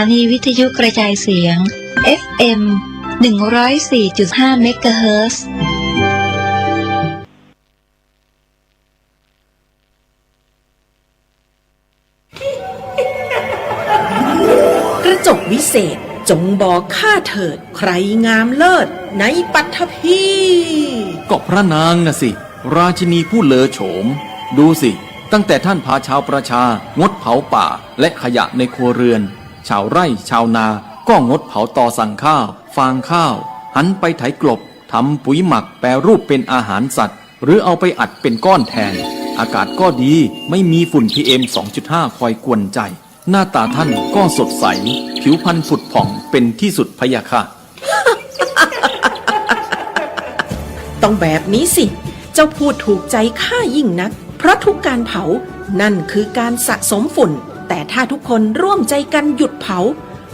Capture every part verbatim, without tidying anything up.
ถานีวิทยุกระจายเสียง เอฟเอ็ม หนึ่งร้อยสี่จุดห้า เมกะเฮิรตซ์ กระจกวิเศษ จงบอกข้าเถิด ใครงามเลิศในปัทภี ก็พระนางน่ะสิ ราชินีผู้เลอโฉม ดูสิ ตั้งแต่ท่านพาชาวประชางดเผาป่าและขยะในครัวเรือน ชาวไร่ชาวนาก็งดเผาตอสั่งข้าว ฟางข้าว หันไปไถกลบ ทำปุ๋ยหมักแปรรูปเป็นอาหารสัตว์ หรือเอาไปอัดเป็นก้อนแทน อากาศก็ดี ไม่มีฝุ่น พีเอ็ม สองจุดห้า คอยกวนใจ หน้าตาท่านก็สดใส ผิวพรรณผุดผ่องเป็นที่สุดพะยะค่ะ ต้องแบบนี้สิ เจ้าพูดถูกใจข้ายิ่งนัก เพราะทุกการเผา นั่นคือการสะสมฝุ่น แต่ถ้าทุกคนร่วมใจกันหยุดเผา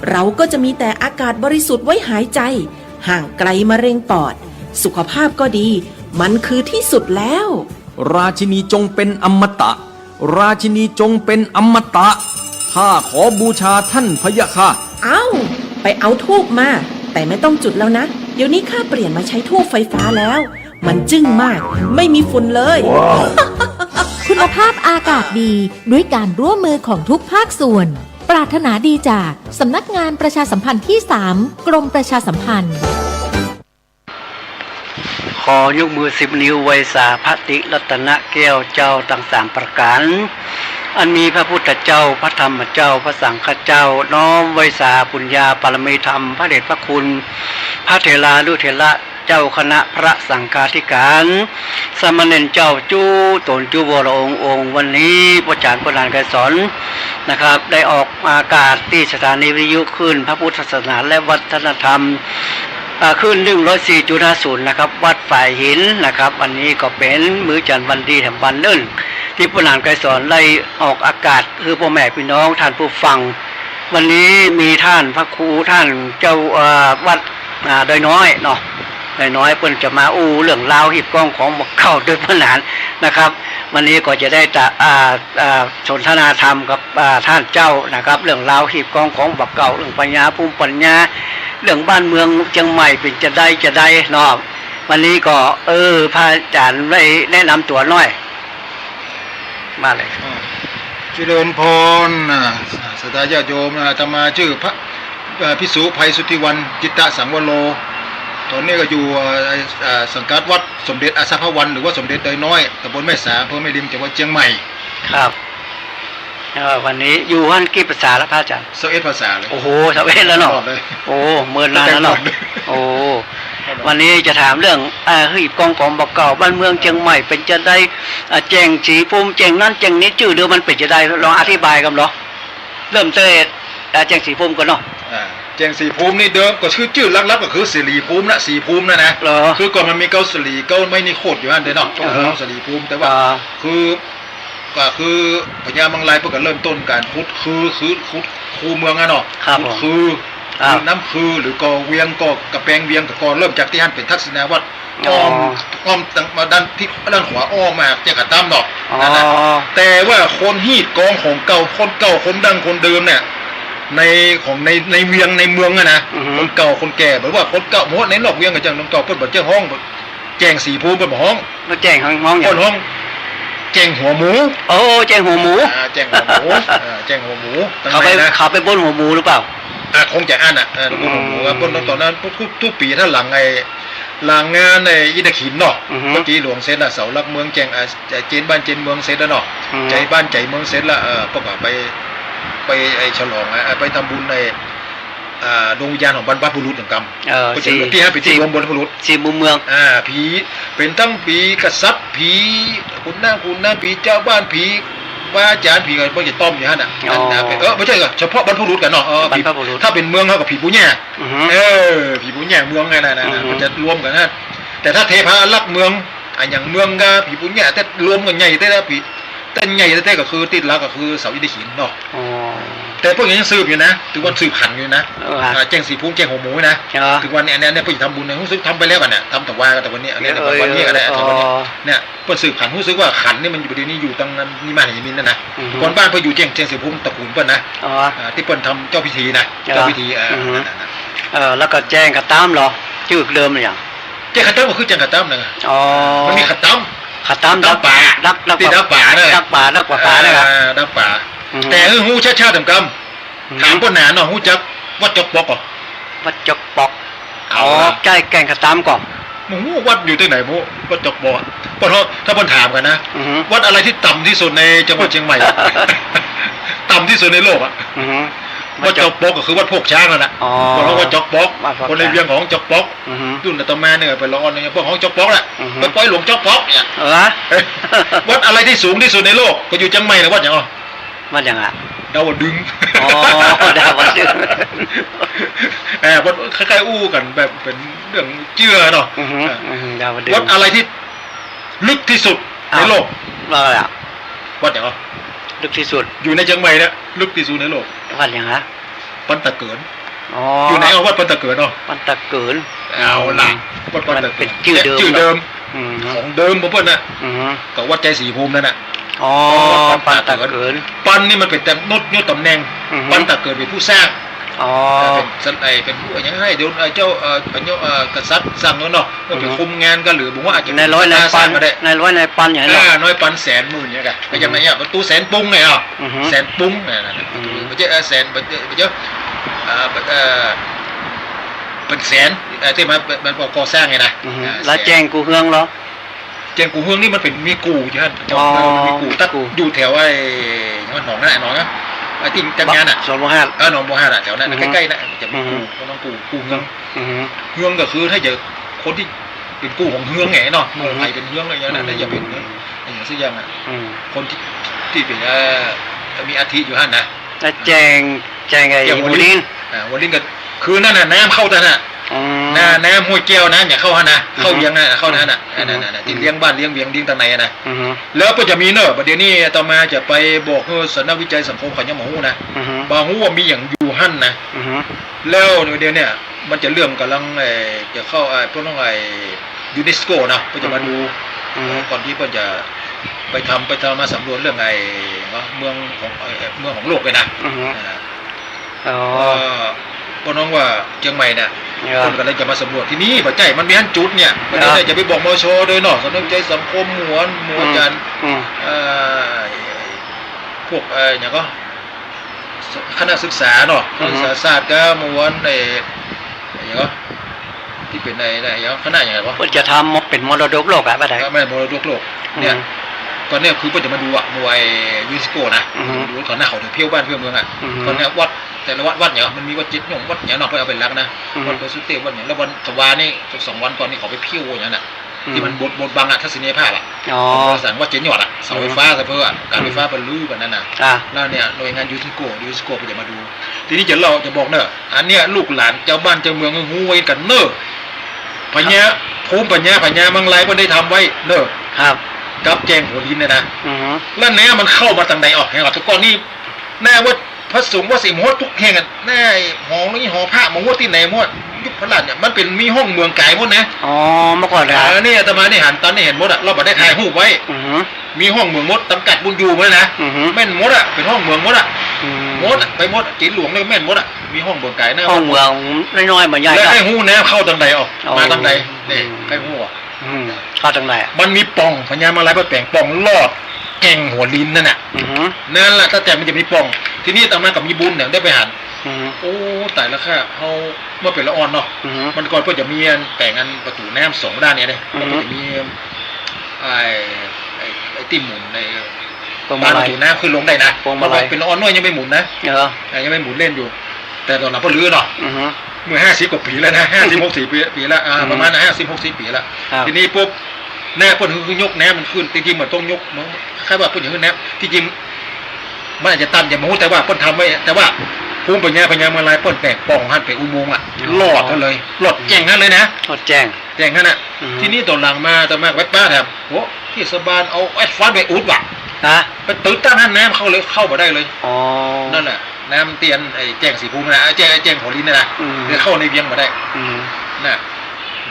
เราก็จะมีแต่อากาศบริสุทธิ์ไว้หายใจ ห่างไกลมะเร็งปอด สุขภาพก็ดี มันคือที่สุดแล้ว ราชินีจงเป็นอมตะ ราชินีจงเป็นอมตะ ข้าขอบูชาท่านพะยะค่ะ เอ้า ไปเอาธูปมา แต่ไม่ต้องจุดแล้วนะ เดี๋ยวนี้ข้าเปลี่ยนมาใช้ธูปไฟฟ้าแล้ว มันจึ้งมาก ไม่มีฝุ่นเลย คุณภาพอากาศดี ด้วยการร่วมมือของทุกภาคส่วน ปรารถนาดีจากสำนักงานประชาสัมพันธ์ที่สาม กรมประชาสัมพันธ์ ขอยกมือสิบนิ้วไหว้สาพระติรัตนแก้วเจ้าทั้งสามประการ อันมีพระพุทธเจ้า พระธรรมเจ้า พระสังฆเจ้า น้อมไหว้สาปุญญาปารมีธรรม พระเดชพระคุณ พระเถรานุเถระ เจ้าคณะพระสังฆาธิการ สามเณรเจ้าจุ๊ตนจุ๊วรองค์ องค์ วันนี้ป้อจ๋ารย์ ป้อหนาน ไกรสอน นะครับ ได้ออกอากาศตี้สถานีวิทยุคลื่นพระพุทธศาสนาและวัฒนธรรม อ่า คลื่น หนึ่งร้อยสี่จุดห้าศูนย์ นะครับ วัดฝายหินนะครับ วันนี้ก็เป๋นมื้อจันทร์วันดีแถมวันนึ่ง ตี้ป้อหนาน ไกรสอน ได้ออกอากาศหื้อป้อแม่ปี้น้องท่านผู้ฟัง วันนี้มีท่านพระครู ท่านเจ้า เอ่อ วัด อ่า ดอยน้อยเนาะ ดอยน้อยเปิ้นจะมาอู้เรื่องราวหีบกองของบ่าเก่าโดยป้อหนานนะครับ วันนี้ก็จะได้ตะ อ่า อ่า สนทนาธรรมกับ อ่า ท่านเจ้านะครับ เรื่องราวหีบกองของบ่าเก่า เรื่องปัญญา ภูมิปัญญา เรื่องบ้านเมืองเจียงใหม่เป๋นจะใดจะใดเนาะ วันนี้ก็ เออ ป้อจ๋ารย์ได้แนะนำตั๋วหน้อย มาเลย อ่า เจริญพร อ่า ศรัทธาญาติโยม อาตมาจื้อพระ เอ่อ ภิกษุไพสุทธิวรรณ จิตตสังวโร ต๋อนนี้ก็อยู่ เอ่อ เอ่อ สังกัดวัดสมเด็จอาสาพวัน หรือว่าสมเด็จดอยน้อย ตำบลแม่สา อำเภอแม่ริม จังหวัดเจียงใหม่ ครับ เอ่อ วันนี้อยู่หั้นกี่พรรษาแล้วป้อจ๋ารย์ สิบเอ็ดพรรษาเลย โอ้โห สิบเอ็ดแล้วเนาะ ตลอดเลย โอ้ เมินนานแล้วเนาะ ตั้งแต่ก่อน โอ้ ครับ วันนี้จะถามเรื่อง อ่า หีบกองของบ่าเก่า บ้านเมืองเจียงใหม่เป๋นจะใด อ่า แจ้งสีภูมิ แจ้งนั้นแจ้งนี้ จื้อเดิมมันเป๋นจะใด ลองอธิบายกำเหรอ เริ่มแต่ อ่า แจ้งสีภูมิก่อนเนาะ อ่า แจ้งสีภูมินี่เดิมก็คือจื้อหลักๆ ก็คือเสรีภูมินะ สีภูมินะนะ เหรอ คือก่อนมันมีเก้าเสรี เก้าไม้นิโคธอยู่หั้นเด้เนาะ อ่าฮะ เก้าเสรีภูมิ แต่ว่า อ่า คือ ก็คือพญามังรายเปิ้นก็เริ่มต้นก๋านขุดคือ คือขุดคูเมืองอะเนาะ ครับ ขุดคือ ครับ คือน้ำคือ หรือก่อเวียง ก่อกำแปงเวียง ก็ก่อเริ่มจากตี้หั้นเป๋นทักษิณาวัตร อ๋อ อ้อม อ้อมตาง มาด้านทิศ ด้านขวาอ้อมมาแจ้งกระตั้มเนาะ อ๋อ นั่นแหละ แต่ว่าคนฮีดกองของเก่า คนเก่า คนดั้ง คนเดิมเนี่ย ใน ของใน ในเวียง ในเมืองอะนะ อือฮึ คนเก่า คนแก่ หรือว่าคนเก่า บ่ในนอกเวียงก็จั่ง คนเก่าเปิ้นบ่ใจ้ฮ้อง แจ้งสีภูมิเปิ้นบ่ฮ้อง แล้วแจ้งฮ้อง ฮ้องหยัง เปิ้นฮ้อง แจ้งหัวหมู โอ้ แจ้งหัวหมู อ่า แจ้งหัวหมู อ่า แจ้งหัวหมู เขาไป ข้างในนะ เขาไปบนหัวหมูหรือเปล่า อ่า คงจะอั้นน่ะ เออ บนหัวหมู อืม บนต๋อนนั้น ทุก ทุก ทุกปี๋ถ้าหลังไอ้ หลังงานไอ้อินทขิลเนาะ อือฮึ เมื่อกี้หลวงเสร็จละ เสาหลักเมืองแจ้ง อ่า เจนบ้านเจนเมืองเสร็จแล้วเนาะ อือฮึ ใจ๋บ้านใจ๋เมืองเสร็จละ เออ เปิ้นก็ไป ไปไอ้ฉลอง อ่า ไปทำบุญไอ้ อ่า ดวงวิญญาณของบรรพบุรุษอย่างกำ เออ ก็จะ สี ตี้หั้นเป๋นตี้รวมบรรพบุรุษ สีมุมเมือง อ่า ผี เป๋นตึงผีกษัตริย์ ผีขุนนาง ขุนนาง ผีเจ้าบ้าน ผีพระอาจารย์ ผีอะไร เปิ้นจะต้อมอยู่หั้นน่ะ อ๋อ นั่นน่ะ เออ บ่ใจ้ เฉพาะบรรพบุรุษกั๋นเนาะ เออ ผี บรรพบุรุษ ถ้าเป๋นเมืองเฮาก็ผีปู่ย่า อือฮึ เออ ผีปู่ย่าเมืองไงน่ะ น่ะ อือฮึ มันจะรวมกั๋นนะ แต่ถ้าเทพารักษ์เมือง อะ อย่างเมืองก็ผีปู่ย่า แต่รวมกั๋นใหญ่แต๊ละ ผี แต่ใหญ่แต๊ๆ ก็คือตี้หลักก็คือเสาอินทขิลเนาะ อ๋อ แต่เปิ้นยังสืบอยู่นะ ถือว่าสืบขันอยู่นะ เออ อ่า แจ้งศรีภูมิ แจ้งหัวหมูนะ อ๋อ ถือว่าเนี่ย เนี่ย เนี่ย เปิ้นจะทำบุญเนี่ย ฮู้สึกทำไปแล้วกันเนี่ย ทำแต่วา แต่วันนี้ อันนี้ เออ วันนี้ก็ได้ เออ แต่วันนี้ อ๋อ เนี่ย เปิ้นสืบขัน ฮู้สึกว่าขันนี่มันอยู่ เดี๋ยวนี้อยู่ตังนั้น นิมานแห่งมินนั่นนะ อือฮึ ก่อนบ้านเปิ้นอยู่แจ้ง แจ้งศรีภูมิตระกูลเปิ้นนะ อ๋อ อ่า ตี้เปิ้นทำเจ้าพิธีนะ เหรอ เจ้าพิธี เออ อือฮึ นั่นน่ะ เออ แล้วก็แจ้งกระตามเหรอ จื้อเดิมเลยอ่ะ แจ้งกระตามก็คือแจ้งกระตามนะ อ๋อ มันมีกระตาม กระตาม กระตามป๋า ดัก ดัก ตี้ดักป๋านะ ดักป๋า ดักป๋า ป๋าเนี่ยเหรอ เออ ดักป๋า อือฮึ แต่หื้อฮู้ชัดๆ ต๋ามกำ อืม ถามเปิ้นหนาเนาะ ฮู้จักวัดจอกปอกก่อ วัดจอกปอก เอา อ๋อ ละ ใจ้แจ้งกระตามก่อ บ่ฮู้วัดอยู่ตี้ไหน บ่ฮู้วัดจอกปอกอะ เปิ้น ถ้าเปิ้นถามกั๋นนะ อือฮึ วัดอะไรตี้ต่ำตี้สุดในจังหวัดเจียงใหม่ ต่ำตี้สุดในโลกอะ อือฮึ วัดจอกปอกก็คือวัดโพกช้างนั่นแหละ อ๋อ เปิ้นฮ้องวัดจอกปอก วัดโพกช้าง คนในเวียงฮ้องจอกปอก อือฮึ รุ่นอาตมาเนี่ยไปละอ่อนเนี่ย เปิ้นฮ้องจอกปอกแหละ อือฮึ ไปปอยหลวงจอกปอกเนี่ย เออ วัดอะไรตี้สูงตี้สุดในโลก ก็อยู่เจียงใหม่นะ วัดหยังอ่ะ วัดหยังอ่ะ ดาวดึงส์ อ๋อ ดาวดึงส์ เออ วัดคล้ายๆ อู้กั๋นแบบเป๋นเรื่องเจื้อเนาะ อือฮึ เออ อือฮึ ดาวดึงส์ วัดอะไรตี้ลึกตี้สุดในโลก อ้าว วัดอะไรอ่ะ วัดหยังอ่ะ ลึกตี้สุด อยู่ในเจียงใหม่เนี่ย ลึกตี้สุดในโลก วัดหยังอ่ะ ปันตะเกิน อ๋อ อยู่ไหนอ่ะ วัดปันตะเกินเนาะ ปันตะเกิน เอาล่ะ อืม วัดปันตะเกิน มันเป๋นจื้อเดิม จื้อเดิม อืม ของเดิมของเปิ้นน่ะ อืม ก็วัดใจ้ศรีภูมินั่นน่ะ อ๋อ ปันตะเกิน ปันนี่มันเป๋นตำ ยศ ยศต๋ำแหน่ง อืม ปันตะเกินเป๋นผู้สร้าง อ๋อ เป๋นสัน ไอ้ เป๋นผู้หยังหื้อ เดี๋ยว เอ่อ เจ้า เอ่อ เป๋น เอ่อ กษัตริย์สร้างเนาะ เป๋น อืม คุมงานกั๋น หรือบ่ฮู้ว่าอาจจะ นายร้อยนายปัน สร้างก็ได้ นายร้อยนายปันอย่างนั้นเนาะ อ่า นายปันแสนหมื่นเนี่ยก่ะ อืม ก็ยังไงอ่ะ ประตูแสนปุงไงอ่ะ อือฮึ แสนปุงเนี่ยนะ อืม บ่ใจ้ เอ่อ แสน บ่ใจ้ บ่ใจ้ เอ่อ เอ่อ เป๋นแสน เอ่อ ตี้มา มา มาก่อสร้างไงนะ อือฮึ อ่า แล้ว แสน แจ้งกู่เฮืองเหรอ แจ้งกู่เฮืองนี่มันเป๋น มีกู่อยู่หั้น อ๋อ เออ มันมีกู่ กู่ ตั๊กอยู่แถวไอ้ วัดหนองนั่นแหละ หนองนะ ไอ้ตี้จัดงานอ่ะ สวนโบวฮาด เออ หนองโบวฮาดอ่ะ แถวนั้น อือฮึ ใก้ๆ น่ะ จะมีกู่ อือ ก็ต้องกู่ กู่เฮือง อือฮึ เฮืองก็คือถ้าจะ คนตี้เป๋นกู่ของเฮืองไงเนาะ อือฮึ ใผเป๋นเฮืองอะไรอย่างเงี้ยนะ อืม ถ้าจะเป๋น อย่างสักอย่างอ่ะ อืม คนตี้ ตี้เป๋น เอ่อ มีอัฐิอยู่หั้นนะ แล้วแจ้ง แจ้งไอ้ แจ้งหัวลิน หัวลิน อ่า หัวลินก็คือนั่นน่ะ น้ำเข้าตันน่ะ อืม น้ำ น้ำห้วยแก้วนะ อย่าเข้าหั้นนะ อือฮึ เข้าเยียงนะ เข้าหั้นน่ะ อืม นั่นน่ะ นั่นน่ะ ตี้เลี้ยงบ้านเลี้ยงเวียงเลี้ยงตังในอ่ะนะ อือฮึ แล้วก็จะมีเนอะ ประเดี๋ยวนี้อาตมาจะไปบอกหื้อสนวิจัยสังคมเขายังบ่ฮู้นะ อือฮึ บ่ฮู้ว่ามีหยังอยู่หั้นนะ อือฮึ แล้วเดี๋ยวเนี่ย มันจะเรื่องก่ำลัง เอ่อ จะเข้า เอ่อ พวกน้อง ไอ้ ยูเนสโกเนาะ เปิ้นจะมาดู อืม อืม ก่อนตี้เปิ้นจะไปทำ ไปทำ มาสำรวจเรื่องไอ้ เนาะ เมืองของ เอ่อ เมืองของโลกเลยนะ อือฮึ อ่า อ๋อ เอ่อ พวกน้องว่าเจียงใหม่เนี่ย เออ เปิ้นก็เลยจะมาสำรวจตี้นี่ บ่ใจ้ มันมีหั้นจุดเนี่ย เออ บ่ใจ้ จะไปบอก มช โดยเนาะ สนใจสังคมหมวน หมวน อืม อาจ๋ารย์ อืม เอ่อ พวก เอ่อ หยังก่อ คณะศึกษาเนาะ อือฮึ คณะศึกษาศาสตร์ก็หมวน ไอ้ ไอ้หยังวะ ตี้เป๋นไอ้ ไอ้หยัง คณะหยังวะ เปิ้นจะทำมาเป๋นมรดกโลกอะ บ่าใด เออ แม่น มรดกโลก เนี่ย อืม ต๋อนเนี้ยคือเปิ้นจะมาดูอะ หมู่ไอ้ยูเนสโกนะ อือฮึ ดูต๋อนนั้นเขาจะเที่ยวบ้านเที่ยวเมืองอะ อือฮึ ต๋อนเนี้ยวัด แต่ละวัด วัดหยัง มันมีวัดเจ็ดหย่ง วัดหยังเนาะ เปิ้นเอาไปหลักนะ อือฮึ วัดพระสุเทพ วัดหยัง แล้ววัดตะวานี่ สองวันก่อนนี่เขาไปเที่ยวอย่างนั้นน่ะ อืม ตี้มันบด บดบังอะ ทัศนียภาพอะ อ๋อ ของบริษัทวัดเจ็ดยอดอะ เสาไฟฟ้า อืม สะเพออะ ก๋านไฟฟ้า อืม เปิ้นรื้อไปนั่นน่ะ อ่ะ แล้วเนี่ยหน่วยงานยูเนสโก ยูเนสโกเปิ้นจะมาดู ตี้นี่จะเล่า จะบอกเน่อ อันเนี้ยลูกหลานจาวบ้านจาวเมืองฮู้ไว้กั๋นเน่อ พญา ครับ ภูมิปัญญาพญามังรายเปิ้นได้ทำไว้เน่อ ครับ กับแจ้งหัวลินเนี่ยนะ อือฮึ แล้วเนี่ยมันเข้ามาตังใดออก แห่งก่อน แต่ก่อนนี่ หน้าวัดพระสงฆ์วัดศรีมโหสถ์ทุกแห่งอะ หน้าหอนี้หอพระมโหสถ์ตี้ไหนหมด ยุคพระราชเนี่ย มันเป๋นมีห้องเหมืองก๋ายหมดนะ อ๋อ เมื่อก่อนนะ เออ นี่อาตมานี่หัน ต๋อนนี้หันหมดอะ เฮาบ่ได้ถ่ายรูปไว้ อือฮึ มีห้องเหมืองหมด ตำกัดบุญอยู่หมดเลยนะ อือฮึ แม่นหมดอะ เป๋นห้องเหมืองหมดอะ อืม หมดอะ ไปหมดอะ เจ๊หลวงนี่ก็แม่นหมดอะ มีห้องเหมืองก๋ายนะ ห้องเหมืองน้อยๆ บ่ใหญ่ แล้ว เนาะ ใค่ฮู้น้ำเข้าตังใดออก อ๋อ มาตังใด นี่ อืม ใค่ฮู้อะ อืม เข้าตังใดอะ มันมีป่อง พญามังรายเปิ้นแป๋งป่องลอดแก่งหัวลินนั่นน่ะ อือฮึ นั่นแหละ ตั้งแต่มันจะมีป่อง ตี้นี่อาตมาก็มีบุญเนี่ย ได้ไปหัน อือฮึ โอ้ ต๋ายแล้วค่ะ เฮาเมื่อเป๋นละอ่อนเนาะ อือฮึ มันก่อนเปิ้นจะมีอันแป๋งอันประตู๋น้ำสองด้านเนี่ยเด้ อือฮึ มันก็จะมี ไอ้ ไอ้ ไอ้ตี้หมุน ไอ้ พวงมาลัย บานประตู๋น้ำขึ้นลงได้นะ พวงมาลัย เมื่อก่อนเป๋นละอ่อนน้อยยังไปหมุนนะ เออ เออ ยังไปหมุนเล่นอยู่ แต่ต๋อนหลังเปิ้นรื้อเนาะ อือฮึ เมื่อห้าสิบกว่าปี๋แล้วนะ ห้าสิบ หกสิบปี๋ ปี๋แล้ว อ่า อืม ประมาณห้าสิบ หกสิบปี๋แล้ว ครับ ตี้นี่ปุ๊บ แน่เปิ้นคือยกน้ำมันขึ้น ตี้จริงมันต้องยก มันคล้ายๆ ว่าเปิ้นอยากหื้อน้ำ ตี้จริง มันอาจจะตัน ยังบ่ฮู้ แต่ว่าเปิ้นทำไว้ แต่ว่าภูมิปัญญาพญามังรายเปิ้นแป๋งป่องหั้นเป๋นอุโมงค์อะ อ๋อ ลอดหั้นเลย ลอดแก่งหั้นเลยนะ ลอดแก่ง แก่งหั้นน่ะ อืม ตี้นี่ต๋อนหลังมา ต๋อนมาก็ไปป้าแถม โอ้ เทศบาลเอาแอสฟัลต์ไปอุดว่ะ ฮะ ไปติดตั้งหั้นน้ำเข้าเลย เข้าบ่ได้เลย อ๋อ นั่นแหละ น้ำตี้อันไอ้แจ้งศรีภูมินะ ไอ้แจ้ง ไอ้แจ้งหัวลินน่ะนะ อืม จะเข้าในเวียงบ่ได้ อืม น่ะ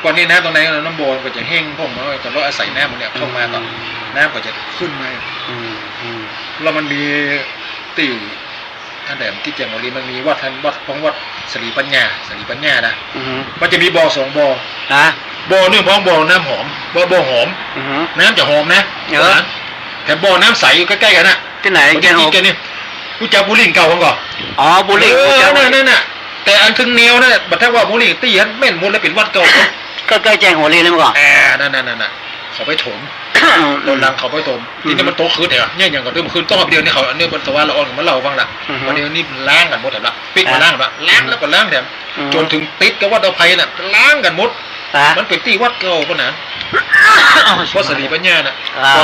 ก่อนนี้น้ำตรงไหน น้ำบ่อก็จะแห้งพ่อง มันก็จะเลาะอาศัยน้ำมันเนี่ยเข้ามาก่อน อืม น้ำก็จะขึ้นมา อืม อืม แล้วมันมีตี้ อันใดตี้แจ้งหัวลินมันมีวัด วัดของวัดสรีปัญญา สรีปัญญานะ อือฮึ มันจะมีบ่อสองบ่อ ฮะ บ่อนึ่งพ่องบ่อน้ำหอม บ่อ บ่อหอม อือฮึ น้ำจะหอมนะ เออ แถมบ่อน้ำใสอยู่ใก้ๆ กั๋นน่ะ ตี้ไหน ตี้แจ้งหัว ตี้แจ้งหัวลิน ฮู้จักภูหลิ้งเก่าก่อ อ๋อ ภูหลิ้ง เออ ฮู้จัก นั่นน่ะ นั่นน่ะ แต่อันเทิงแนวนั่นน่ะ บ่าถ้าว่าภูหลิ้งตี้หั้นแม่นหมดแล้วเป๋นวัดเก่า ใก้ๆ แจ้งหัวลินเลยก่อ อ่า นั่นๆๆๆ เขาไปถม อืม ต๋อนหลังเขาไปถม อืม ตี้นี่มันโตขึ้นเนี่ย เนี่ยอย่างก็เริ่มขึ้น ต้องเอาเดี๋ยวนี้เขา อันนี้มันสวรรค์ละอ่อนมาเล่าฟังละ อือฮึ วันนี้นี่ล้างกั๋นหมดแล้วละ ปิ๊กมาล้างละ ล้างแล้วก็ล้างแถม อืม จ๋นเถิงติดกับวัดอภัยน่ะ ล้างกั๋นหมด อ่ะ มันเป๋นตี้วัดเก่าก่อนนะ วัดสรีปัญญาน่ะ อ่า ก็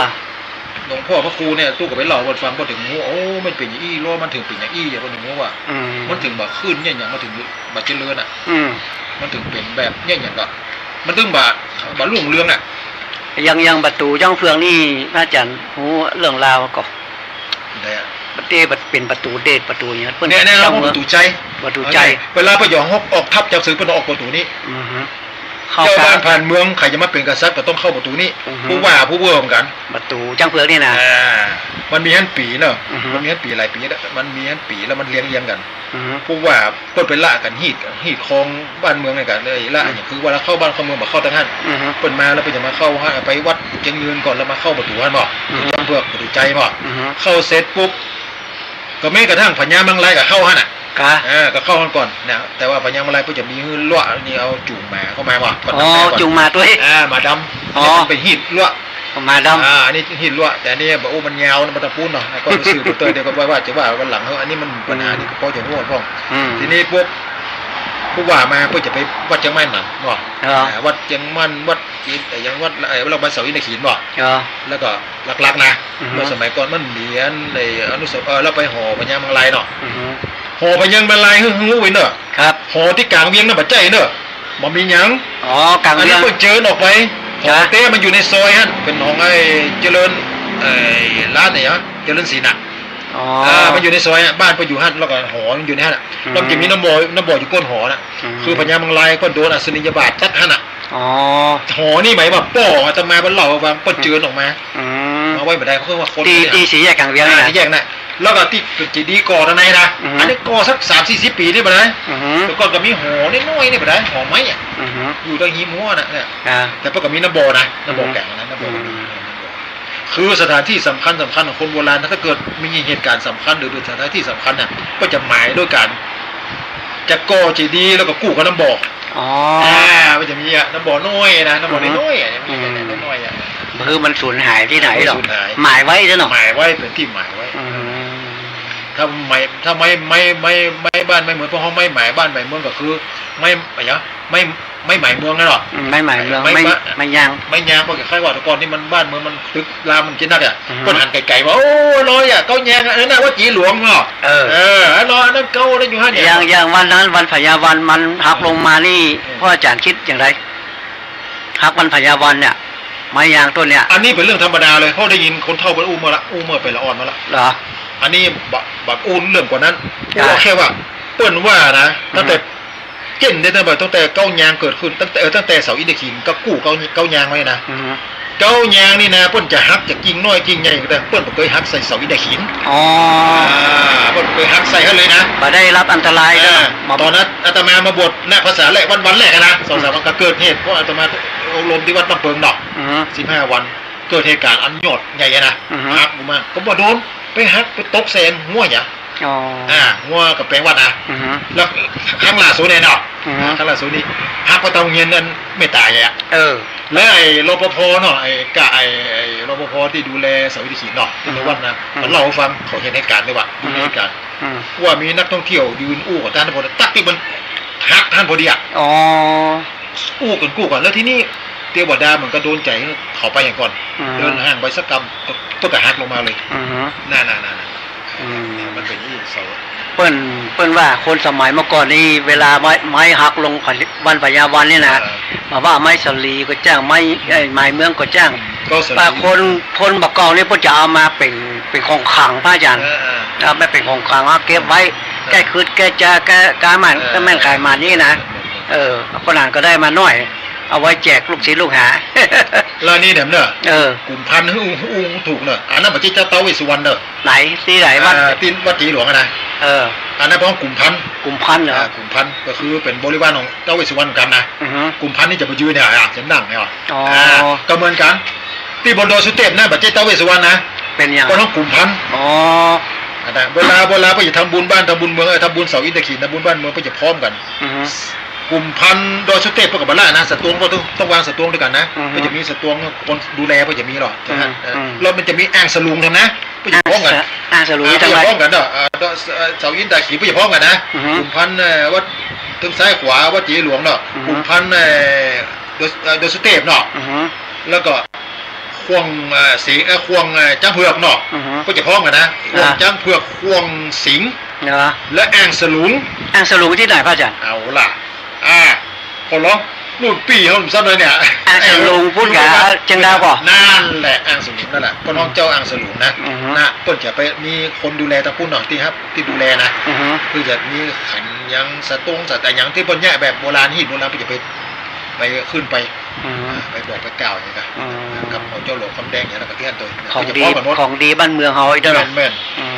หลวงพ่อพระครูเนี่ย ตู้ก็ไปเล่าเปิ้นฟัง เปิ้นเถิงฮู้ โอ้ มันเป๋นอย่างอี้ ล้อมันเถิงเป๋นอย่างอี้ เปิ้นเถิงฮู้ว่า อืม มันเถิงบ่าขึ้นเนี่ย อย่างมันเถิงบ่าเจริญอ่ะ อืม มันเถิงเป๋นแบบเนี่ย อย่างก็ มันเถิงบ่า บ่ารุ่งเรืองอ่ะ อย่าง อย่างประตู๋จ๊างเฟืองนี่ พระอาจ๋ารย์ฮู้เรื่องราวก่อ ได้อะ ตี้เป๋นประตู๋เดช ประตู๋อย่างนั้น เปิ้น เนี่ย เนี่ย จ๊างเฟือง ประตู๋ชัย ประตู๋ชัย โอเค เวลาเปิ้นหยองฮกออกทัพจับศึก เปิ้นออกประตู๋นี้ อือฮึ เข้า เจ้าบ้านผ่านเมือง ใผจะมาเป๋นกษัตริย์ก็ต้องเข้าประตู๋นี้ อือฮึ ผู้ว่าผู้เว่อเหมือนกั๋น ประตู๋จ๊างเฟืองนี่นะ อ่า มันมีหั้นปี๋เนาะ อือฮึ มันมีหั้นปี๋หลายปี๋แล้ว มันมีหั้นปี๋แล้วมันเรียงเรียงกั๋น อือฮึ ผู้ว่าเปิ้นไปละกั๋นฮีด ฮีดครองบ้านเมืองไงกั๋นเลย ละ อืม อย่างคือว่าละเข้าบ้านเข้าเมืองบ่เข้าตางหั้น อือฮึ เปิ้นมาแล้วเปิ้นจะมาเข้าหั้น ไปวัดเจียงยืนก่อนแล้วมาเข้าประตู๋หั้นบ่ อือฮึ ประตู๋จ๊างเฟือง ประตู๋ชัยบ่ อือฮึ เข้าเสร็จปุ๊บ ก็แม้กระทั่งพญามังรายก็เข้าหั้นน่ะ กะ เออ ก็เข้าหั้นก่อนนะ แต่ว่าพญามังรายเปิ้นจะมีหื้อลัวะนี่ เอาจูงหมาเข้ามาบ่ ก่อน อ๋อ นำหน้าก่อน จูงหมาตวย อ่า หมาดำ อ๋อ อันนี้มันเป๋นฮีดลัวะ หมาดำ อ่า อันนี้ฮีดลัวะ แต่อันนี้บ่า โอ้ มันยาวนะ มันต้องปู๊นเนาะ ก็ซื่อๆ ไปเตย เดี๋ยวก็ว่า ว่าจะว่าวันหลัง เออ อันนี้มันปัญหา อืม นี่ก็พอจะฮู้พ่อง อืม ทีนี้พวก ผู้ว่ามาเปิ้นจะไปวัดเจียงมั่นน่ะบ่ อ๋อ อ่า วัดเจียงมั่น วัดอิน เอ่อ อย่างวัด เอ่อ โรงพยาบาลเสาอินทขีนบ่ อ๋อ แล้วก็หลักๆ นะ อือฮึ เมื่อสมัยก่อนมันเหมียนไอ้อนุสาว- เอ่อ แล้วไปหอพญามังรายเนาะ อือฮึ หอพญามังราย ฮู้ ฮู้ไว้เน่อ ครับ หอตี้ก๋างเวียงน่ะบ่ใจ้เน่อ บ่มีหยัง อ๋อ ก๋างเวียง อันนี้เปิ้นเจิญออกไป จ้ะ หอแต๊มันอยู่ในซอยหั้น เป๋นของไอ้เจริญ ไอ้ร้านไหนอะ เจริญศิลป์น่ะ อ๋อ อ่า มันอยู่ในซอยอะ บ้านเปิ้นอยู่หั้น แล้วก็หอมันอยู่ในหั้นน่ะ อืม แล้วมันจะมีน้ำบ่อ น้ำบ่ออยู่ก้นหอน่ะ อืม คือพญามังรายเปิ้นโดนอัศนียาบาตจัดหั้นน่ะ อ๋อ หอนี่หมายว่าป้ออาตมาเปิ้นเล่าว่าเปิ้นเจิญออกมา อืม มาไว้บ่ได้ เขาเรียกว่าคน ตี้ เนี่ย ตี้สี่แยกก๋างเวียง อ่า น่ะ สี่แยกน่ะ แล้วก็ตี้เจดีย์ก่อตางในน่ะ อือฮึ อันนี้ก่อสักสามสี่สิบปี๋นี่บ่ได้ อือฮึ แต่ก่อนก็มีหอน้อยๆ นี่บ่ได้ หอไม้อะ อือฮึ อยู่ตางฮิมฮั้วน่ะ เนี่ย อ่า แต่เปิ้นก็มีน้ำบ่อนะ น้ำบ่อ อือฮึ ก๋างนะ น้ำบ่อ อืม คือสถานที่สำคัญสำคัญของคนโบราณ ถ้าเกิดมีเหตุก๋ารณ์สำคัญหรือเป๋นสถานที่สำคัญน่ะ ก็จะหมายด้วยก๋าน จะก่อเจดีย์แล้วก็กู้กับน้ำบ่อ อ๋อ อ่า มันจะมีอะ น้ำบ่อน้อยนะ น้ำบ่อ อือฮึ น้อยๆ อะ อืม น้อยๆ อะ คือมันสูญหายตี้ไหนหรอก สูญหาย หมายไว้ใช่เนาะ หมายไว้ เป๋นตี้หมายไว้ อืม ถ้าไม้ ถ้าไม้ ไม้ ไม้ ไม้บ้านไม้เมือง พวกเฮาไม้หมายบ้านหมายเมืองก็คือไม้ อะหยัง ไม้ ไม้หมายเมืองนั่นเนาะ อืม ไม้หมายเมือง ไม้ ไม้ ไม้ ไม้ยาง ไม้ยาง ก็คล้ายๆ ว่าแต่ก่อนนี่มันบ้านเมืองมันตึกรามมันจะนักอะ อือฮึ เปิ้นหันไก๋ๆ ว่า โอ้ ลอยอะ เก๊ายางอะ เออ น่ะ วัดจี๋หลวงเนาะ เออ เออ ลอยอันนั้นเก๊าอันนั้นอยู่หั้นเนี่ย อย่าง อย่างวันนั้นวันพญาวันมันหักลงมานี่ อืม พ่ออาจ๋ารย์กึ๊ดอย่างไร หักวันพญาวันเนี่ย ไม้ยางต้นเนี่ย อันนี้เป๋นเรื่องธรรมดาเลย เพราะได้ยินคนเฒ่าเปิ้นอู้มาละ อู้มาเป๋นละอ่อนมาละ เหรอ อันนี้บ่ บ่อู้เรื่องกว่านั้น จ้ะ อู้แค่ว่า เปิ้นว่านะ อือฮึ ตั้งแต่ เจ้นได้ตั้งแต่ ตั้งแต่เก๊ายางเกิดขึ้น ตั้งแต่ เออ ตั้งแต่เสาอินทขีนก็กู้เก๊า เก๊ายางไว้นะ อือฮึ เก๊ายางนี่นะ เปิ้นจะหักจากกิ่งน้อยกิ่งใหญ่ก็ได้ เปิ้นบ่เกยหักใส่เสาอินทขีน อ๋อ อ่า เปิ้นบ่เกยหักใส่หั้นเลยนะ บ่ได้รับอันตราย อ่า เนาะ ตอนนั้นอาตมามาบวชนะ พรรษาแรก วัน วันแรกอะนะ สองสามวันก็เกิดเหตุ เพราะอาตมาอบรมตี้วัดบ้านเปิงเนาะ อือฮึ สิบห้าวัน เกิดเหตุก๋ารณ์อันยอดใหญ่อะนะ อือฮึ หักออกมา ก็บ่โดน ไปหักไปตกใส่หัวหยัง อ๋อ อ่า หัวก๋ำแปงวัดนะ อือฮึ แล้วครั้งล่าสุดเนี่ยเนาะ อือฮึ ครั้งล่าสุดนี่ หักไปตรงเฮียนอันเมตตาเนี่ยอะ เออ แล้วไอ้ รปภ เนาะ ไอ้กะ ไอ้ ไอ้ รปภ ตี้ดูแลเสาอินทขีนเนาะ ตี้ในวัดนะ อือฮึ มันเล่าหื้อฟัง เขาเห็นเหตุก๋ารณ์เลยว่ะ อือฮึ เห็นเหตุก๋ารณ์ อืม ว่ามีนักท่องเที่ยวยืนอู้กับต้านพอดี ตั๊กตี้มันหักต้านพอดีอะ อ๋อ อู้กั๋นกู้กั๋น แล้วทีนี้เตียวบ่าดามันก็โดนใจ๋ เขาไปหยังก่อน อืม เดินห่างไปสักกำ ก็ ก็หักลงมาเลย อือฮึ นั่นๆๆๆ อืม มันเป๋นอี้เสา เปิ้น เปิ้นว่าคนสมัยเมื่อก่อนนี่ เวลาไม้ ไม้หักลงวันพญาวันเนี่ยนะ เออ บ่าว่าไม้สาลีก็จ้าง ไม้ ไอ้ไม้เมืองก็จ้าง ก็สาลี ว่าคน คนบ่าเก่านี่เปิ้นจะเอามาเป๋น เป๋นของขลัง พระอาจ๋ารย์ เออๆ ครับ ไม่เป๋นของขลัง เอาเก็บไว้ แก้ขึด แก้จา แก้ก๋านหมาน เออ ก็แม่นก๋านหมานนี่นะ เออ คนอ่านก็ได้มาหน้อย เอาไว้แจกลูกศิษย์ลูกหา แล้วนี่แหมเนาะ เออ กุมภัณฑ์ อู้ อู้ถูกเนาะ อันนั้นบ่ใจ้เจ้าต๊าวเวสสุวรรณเนาะ ไหน ตี้ไหน วัด อ่า ตี้วัดเจดีย์หลวงอะนะ เออ อันนั้นเปิ้นฮ้องกุมภัณฑ์ กุมภัณฑ์เหรอ อ่า กุมภัณฑ์ก็คือเป๋นบริวารของต๊าวเวสสุวรรณเหมือนกั๋นนะ อือฮึ กุมภัณฑ์นี่จะไปยืนเนี่ย อ่า จะนั่งเนี่ย อ๋อ อ่า ก็เหมือนกั๋น ตี้บนดอยสุเตพนะ บ่ใจ้ต๊าวเวสสุวรรณนะ เป๋นหยัง เปิ้นฮ้องกุมภัณฑ์ อ๋อ อันนั้น เวลา เวลาเปิ้นจะทำบุญบ้านทำบุญเมือง เอ่อ ทำบุญเสาอินทขีล ทำบุญบ้านเมือง เปิ้นจะพร้อมกั๋น อือฮึ กุมภัณฑ์ดอยสุเตพเปิ้นก็บ่ละนะ สตวงเปิ้นต้อง ต้องวางสตวงตวยกั๋นนะ อือฮึ เปิ้นจะมีสตวงคนดูแล เปิ้นจะมีหรอก อืม เออ อืม แล้วมันจะมีอ่างสลุงทำนะ เปิ้นจะพร้อมกั๋น อ่างส อ่างสลุง อ่า จังไร เปิ้นจะพร้อมกั๋นเนาะ อ่า ดอย เอ่อ เสาอินทขีล เปิ้นจะพร้อมกั๋นนะ อือฮึ กุมภัณฑ์ เอ่อ วัด ตึงซ้ายขวา วัดเจดีย์หลวงเนาะ อือฮึ กุมภัณฑ์ เอ่อ ดอย เอ่อ ดอยสุเตพเนาะ อือฮึ แล้วก็ ข่วง เอ่อ สี เอ่อ ข่วง เอ่อ จ๊างเผือกเนาะ อือฮึ เปิ้นจะพร้อมกั๋นนะ อ่า ข่วงจ๊างเผือก ข่วงสิงห์ เหรอ และอ่างสลุง อ่างสลุงตี้ไหนพระอาจ๋ารย์ เอาล่ะ อ่า ขอร้อง รุ่นปี้เฮาซ้ำเลยเนี่ย อ่างสลุงปุ้นก๋าเจียงดาวก่อ นั่นแหละ อ่างสลุงนั่นแหละ เปิ้นฮ้องเจ้าอ่างสลุงนะ อือฮึ นะ เปิ้นจะไปมีคนดูแลตางปุ้นเนาะ ตี้ครับ ตี้ดูแลนะ อือฮึ คือจะมีขันหยังสตวงสตางค์หยังตี้เปิ้นเยียะแบบโบราณ หินโบราณ เปิ้นจะไป ไปขึ้นไป อืม อ่า ไปบอกไปกล่าวอย่างเงี้ย อืม กับหอเจ้าหลวงคำแดงอย่างเงี้ย แล้วก็เตี้ยนโต ของดี เปิ้นจะพร้อมกั๋นหมด ของดีบ้านเมืองเฮาอีกเนาะ แม่นๆ อืม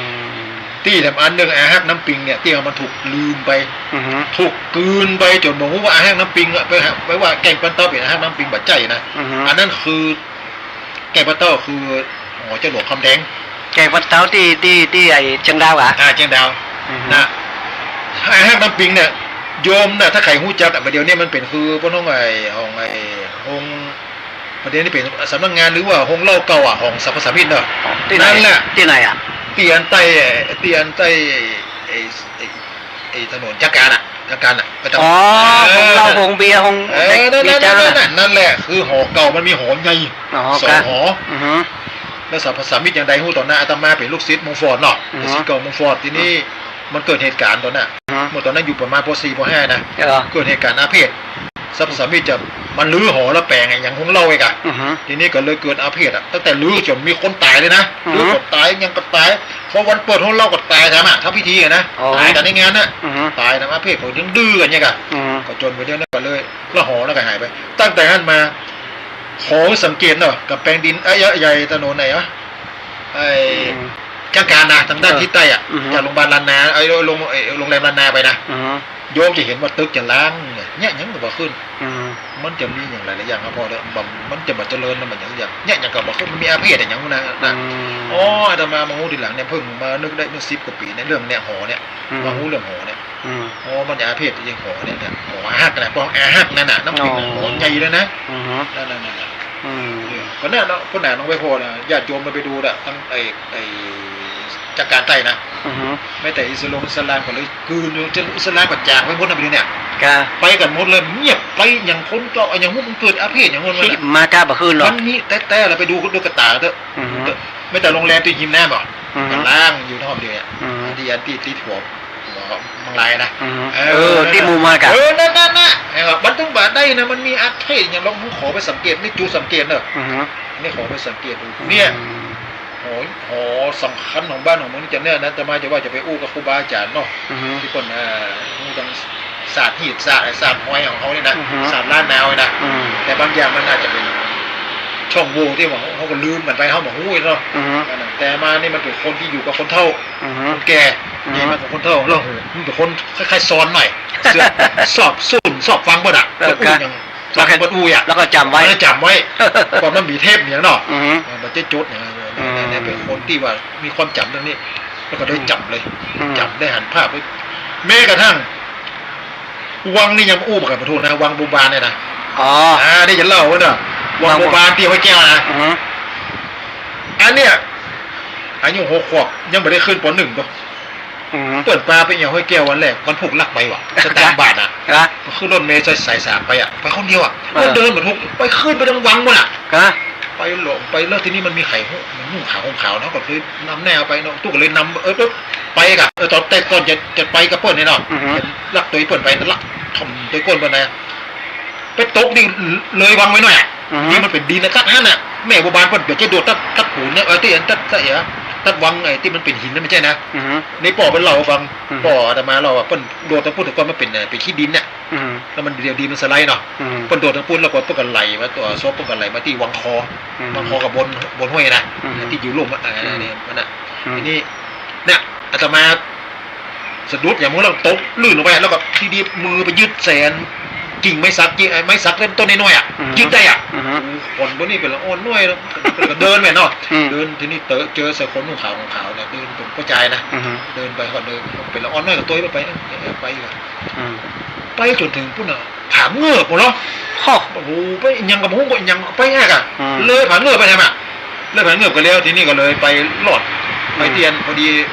ตี้แถมอันหนึ่ง อาฮักน้ำปิงเนี่ย ตี้มันถูกลืมไป อือฮึ ถูกกลืนไปจ๋นบ่ฮู้ว่าอาฮักน้ำปิงอะ ไปหา ไปว่าแก่งปันเตาเป๋นอาฮักน้ำปิงบ่ใจ้นะ อือฮึ อันนั้นคือ แก่งปันเตาคือหอเจ้าหลวงคำแดง แก่งปันเตาตี้ ตี้ ตี้ไอ้เจียงดาวอะ อ่า เจียงดาว อือฮึ นะ ไอ้ฮักน้ำปิงเนี่ย โยมน่ะ ถ้าใผฮู้จักอะ บ่าเดี่ยวนี้มันเป๋นคือป้อน้องไอ้ ของไอ้ โฮง บ่าเดี่ยวนี้เป๋นสำนักงานหรือว่าโฮงเหล้าเก่าอะ ของสรรพสามิตเนาะ ตี้ไหน นั่นแหละ ตี้ไหนอะ ตี้อันใต้ ตี้อันใต้ ไอ้ ไอ้ ไอ้ถนนจักรานอะ จักรานอะ ไปตาม อ๋อ เออ โฮงเหล้า โฮงเบียร์ โฮง เออ นั่น นั่น นั่น นั่นแหละ คือหอเก่ามันมีหอใหญ่ อ๋อ สองหอ ครับ อือฮึ แล้วสรรพสามิตอย่างใดฮู้ ต๋อนนั้นอาตมาเป๋นลูกศิษย์มงฟอร์ดเนาะ อือฮึ ลูกศิษย์เก่ามงฟอร์ด ทีนี้มันเกิดเหตุก๋ารณ์ต๋อนนั้น อือฮึ เมื่อต๋อนนั้นอยู่ประมาณ ป.สี่ ป.ห้า นะ เออ เกิดเหตุก๋ารณ์อาเพศ สรรพสามิตจะมารื้อหอแล้วแป๋งอะ อย่างโฮงเหล้าอีกอะ อือฮึ ทีนี้ก็เลยเกิดอาเพศอะ ตั้งแต่รื้อจ๋นมีคนต๋ายเลยนะ อือฮึ รื้อก็ต๋าย หยังก็ต๋าย พอวันเปิดโฮงเหล้าก็ต๋ายแถมอะ ทำพิธีอะนะ อ๋อ ต๋ายกั๋นในงานน่ะ อือฮึ ต๋ายแถมอาเพศเขายังดื้อกั๋นเนี่ยกะ อือฮึ ก็จ๋นไปเดี๋ยวนั้นก็เลย แล้วหอนั้นก็หายไป ตั้งแต่นั้นมา ขอสังเกตเนาะ ก๋ำแปงดิน เอ้ย ใหญ่ ถนนไหนวะ ไอ้ อืม จักรานนะ ตางด้าน เออ ทิศใต้อะ อือฮึ จากโรงพยาบาลล้านนา ไอ้ โรง ไอ้ โรงแรมล้านนาไปนะ อือฮึ โยมจะหันว่าตึกจะล้างเนี่ย เยียะหยังก็บ่ขึ้น อืม มันจะมีอย่างหลายๆอย่างครับพ่อเนาะ มัน มันจะบ่เจริญนะ มันอย่าง อย่าง เยียะหยังก็บ่ขึ้น มันมีอาเพศอะหยังนะ นะ อืม อ๋อ อาตมามาฮู้ทีหลังเนี่ย เพิ่งมานึกได้เมื่อสิบกว่าปี๋เนี่ย เรื่องเนี่ย หอเนี่ย อืม มาฮู้เรื่องหอเนี่ย อืม อ๋อ มันจะอาเพศจริง หอเนี่ย เนี่ย หออาฮักแหละ พวกอาฮักนั่นน่ะ น้ำปิงน่ะ อ๋อ หอใหญ่เลยนะ อือฮึ นั่นๆๆๆ อืม เออ ก็นั่นเนาะ พวกหนาน้องไปพ่อน่ะ ญาติโยมมันไปดูน่ะ ทั้งไอ้ ไอ้จักรานใต้นะ อือฮึ แม้แต่อิสลาม อิสลามก็เลยกลืนอยู่ อิสลามก็จากไปหมดนะ ไปเนี่ย ครับ ไปกั๋นหมดเลย เงียบไป อย่างคนก็ อย่างพวกมันเกิดอาเพศอย่างพวกมันน่ะ ที่มาก้าบ่ขึ้นหรอก มันมีแต๊ๆ เลย ไปดูด้วยกระต๋าเถอะ อือฮึ แม้แต่โรงแรมตี้ฮิมน้ำอะ อือฮึ ก็ล้างอยู่รอบเดียวอะ อือฮึ ตี้อันตี้ ตี้หัว หัวมังลายนะ อือฮึ เออ เออ ตี้มุมอะกะ เออ นั่นๆๆ เออ มันต้องบ่าได้นะ มันมีอาเพศอย่าง ลองขอไปสังเกต นี่จุสังเกตเนอะ อือฮึ นี่ขอไปสังเกตดู เนี่ย อืม หอ หอสำคัญของบ้านของเมืองนี่จะเนี่ยนะ อาตมาจะว่าจะไปอู้กับครูบาอาจ๋ารย์เนาะ อือฮึ ตี้เปิ้น เอ่อ ฮู้ตังศาสตร์ฮีต ศาสตร์ ศาสตร์ฮอยของเฮานี่นะ อือฮึ ศาสตร์ล้านนานี่นะ อืม แต่บางอย่างมันอาจจะเป๋นช่องโหว่ตี้ว่าเฮา เฮาก็ลืมกั๋นไป เฮาบ่ฮู้เนาะ อือฮึ แต่อาตมานี่มันเป๋นคนตี้อยู่กับคนเฒ่า อือฮึ คนแก่ อือฮึ นี่มันเป๋นคนเฒ่า แล้วมันเป๋นคนคล้ายๆ ซอนหน่อย เสื้อ ซอบซุ่น ซอบฟังเปิ้นอะ เออ เปิ้นอู้หยัง ครับ ฟังเปิ้นอู้อะ แล้วก็จ๋ำไว้ แล้วจ๋ำไว้ ก่อนมันมีเทปอย่างเนาะ อือฮึ เออ มันจะจดอย่างนั้นเลย อืม เนี่ย เป๋นคนตี้ว่ามีความจ๋ำเรื่องนี้ แล้วก็ได้จ๋ำเลย อืม จ๋ำ ได้หันภาพเลย แม้กระทั่ง วังนี่ยังอู้บ่กั๋นปะทูนะ วังบัวบานเนี่ยนะ อ๋อ อ่า นี่จะเล่าไว้เนาะ วัง วังบัว บัวบานตี้ห้วยแก้วนะ อือฮึ อันเนี้ย อายุหกขวบ ยังบ่ได้ขึ้น ป.หนึ่ง ตั๊ว อืม เปิ้นปาไปเอี่ยวห้วยแก้ววันแรก วันพูกลักไปว่ะ สตางค์บาทอะ ฮะ ขึ้นรถเมล์สาย สายสามไปอะ ไปคนเดียวอะ เออ แล้วเดินบ่ถูก ไปขึ้นไปตางวังปู้นอะ ฮะ ไปหลงไป แล้วทีนี้มันมีใผฮู้ มันนุ่งขาวห่มขาวเนาะ ก็เลยนำแน่ไปเนาะ ตุ๊ก็เลยนำ เออ ไปกะ เออ ต๋อนแต่ก่อนจะ จะไปกับเปิ้นนี่เนาะ อือฮึ ลักตวยเปิ้นไป ลักถ่อมตวยก้นเปิ้นนะ ไปตกนี่เลยวังไปหน่อยอะ อือฮึ นี่มันเป๋นดินนะ ตั๊ดหั้นน่ะ แม่บัวบานเปิ้นเป๋นจะโดดตั๊ด ตั๊ดปูนเนี่ย เออ ตี้อันตั๊ด ตั๊ดเอ๋ย ตัดวังไอ้ตี้มันเป๋นหินนั้น บ่ใจ้นะ อือฮึ นี่ป้อเปิ้นเล่าหื้อฟัง อือฮึ ป้ออาตมาเล่าว่าเปิ้นโดดตังปุ้น แต่ก่อนมันเป๋น เอ่อ เป๋นขี้ดินเนี่ย อือฮึ แล้วมันเดี่ยวดินมันสไลด์เนาะ อือฮึ เปิ้นโดดตังปุ้นแล้วก็เปิ้นก็ไหลมา ตั๋วศพเปิ้นก็ไหลมาตี้วังคอ อืม วังคอกับบน บนห้วยนะ อืม ตี้อยู่ลุ่มอะ เอ่อ อืม เนี่ยมันน่ะ อืม ทีนี้ เนี่ย อาตมาสะดุดอย่างมึงแล้วตกลื่นลงไป แล้วก็ทีนี้มือไปยึดใส่อันกิ่งไม้สัก กิ่ง ไอ้ไม้สักเล่มต้นน้อยๆ อะ อืม ยึดได้อะ อืม โอ้โห คนพวกนี้เป๋นละอ่อนน้อยแล้ว ก็เดินไปเนาะ อืม เดิน ทีนี้เตอะเจอใส่คนนุ่งขาวห่มขาวเนี่ย เดินเป๋นป้อจายนะ อืม เดินไปก่อน เดินเป๋นละอ่อนน้อยก็ตวยไป ไปก่อน อืม ไปจ๋นเถิงปุ้นน่ะ ผาเงือบหมดแล้ว ฮะ โอ้โห ไปยังก็บ่ฮู้ ก็ยังไปแอกอะ อืม เลยผาเงือบไปแหมอะ เลยผาเงือบก็แล้ว ทีนี้ก็เลยไปรอด อืม ไปเตียน พอดี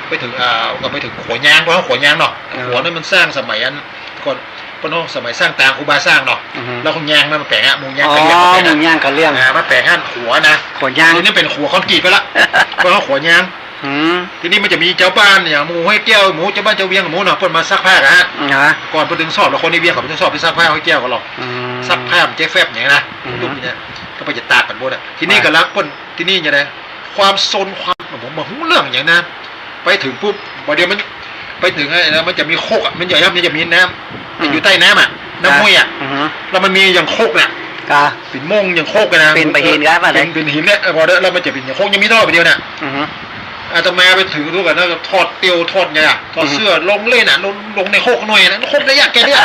ไปเถิง อ่า ก็ไปเถิงขัวยาง เพราะว่าขัวยางเนาะ เออ ขัวนั้นมันสร้างสมัยอันก่อน ป้อเนาะ สมัยสร้างตางครูบาสร้างเนาะ อือฮึ แล้วขัวยางนั้นมาแป๋งอะ หมู่ยางกะเหรี่ยง อ๋อ มาแป๋งอะ หมู่ยางกะเหรี่ยง อ่า มาแป๋งอันขัวนะ ขัวยาง ทีนี้เป๋นขัวคอนกรีตไปละ เพราะว่าขัวยาง อืม ทีนี้มันจะมีจาวบ้านอย่างหมู่ห้วยแก้ว หมู่จาวบ้านจาวเวียง หมู่เนาะ เปิ้นมาซักผ้ากั๋นฮะ อืม ฮะ ก่อนเปิ้นเถิงสอบ แล้วคนในเวียงเขาเปิ้นจะสอบไปซักผ้าห้วยแก้วกั๋นหรอก อืม ซักผ้ามันจะแฟบอย่างนี้นะ อืม ตุ๊บเนี่ย ก็ไปจะตากกั๋นหมดอะ ทีนี้ อ่า ก็ลักเปิ้น ทีนี้อย่างไร ความซน ความ ผมบ่ฮู้เรื่องอย่างนะ ไปเถิงปุ๊บ บ่าเดี่ยวมัน ไปเถิงไอ้นะ มันจะมีโคกอะ มันจะ มันจะมีน้ำ อืม อยู่ใต้น้ำอะ น้ำห้วยอะ อ่า อือฮึ แล้วมันมีอย่างโคกน่ะ กะ เป๋นโม่งอย่างโคกอะนะ เป๋นปะหินกะ เป๋น เป๋นหินเนี่ย เออ พอเด้อ แล้วมันจะเป๋นอย่างโคก ยังมีท่อไปเดียวน่ะ อือฮึ อาตมาไปเถิงดูกั๋นนะ ถอดเตียว ถอดไงอะ ถอดเสื้อ อือฮึ ลงเล่นน่ะ ลง ลงในโคกหน่อยนะ โคกระยะแค่เนี้ย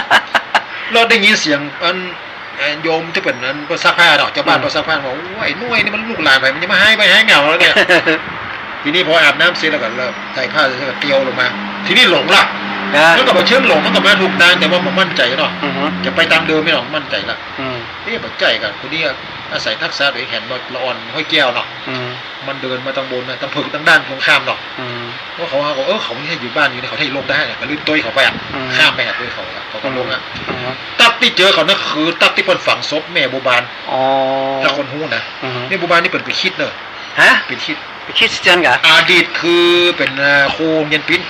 แล้วได้ยินเสียงอัน เอ่อ โยมตี้เป๋นอัน เปิ้นซักผ้าเนาะ จาวบ้าน อืม เปิ้นซักผ้าบอก "โอ้ย ไอ้หน่วยนี่มันลูกหลานใผ มันจะมาหายไปหายเหงาแล้วเนี่ย" ทีนี้พออาบน้ำเสร็จแล้วก็เริ่มใส่ผ้าเสร็จแล้วก็เตียวลงมา ทีนี้หลงละ อ่า แล้วก็บ่เชิงหลง มันก็มาถูกตาง แต่ว่าบ่มั่นใจ๋เนาะ อือฮึ จะไปตางเดิมไม่หรอก มั่นใจ๋ละ อืม เอ๊ะ บ่ใจ้กะ คนนี้อาศัยทักษะตั๋วเอง หันมาละอ่อนห้วยแก้วเนาะ อืม มันเดินมาตางบนน่ะ ตางเผิกตางด้านตรงข้ามเนาะ อืม ว่าเขาหาก็ เออ เขานี่อยู่บ้านอยู่นี่ เขาได้ลงได้เนี่ย ก็เลยตวยเขาไปอะ อืม ข้ามไปหาตวยเขาอะ เขาก็ลงอะ อืม ตั๊กตี้เจอเขานั่นคือตั๊กตี้เปิ้นฝังศพแม่บัวบาน อ๋อ ถ้าคนฮู้นะ อืม แม่บัวบานนี่เปิ้นเป๋นคริสต์เนอะ ฮะ เป๋นคริสต์ เป๋นคริสเตียนกะ อดีตคือเป๋น เอ่อ ครูโฮงเฮียนปิ้น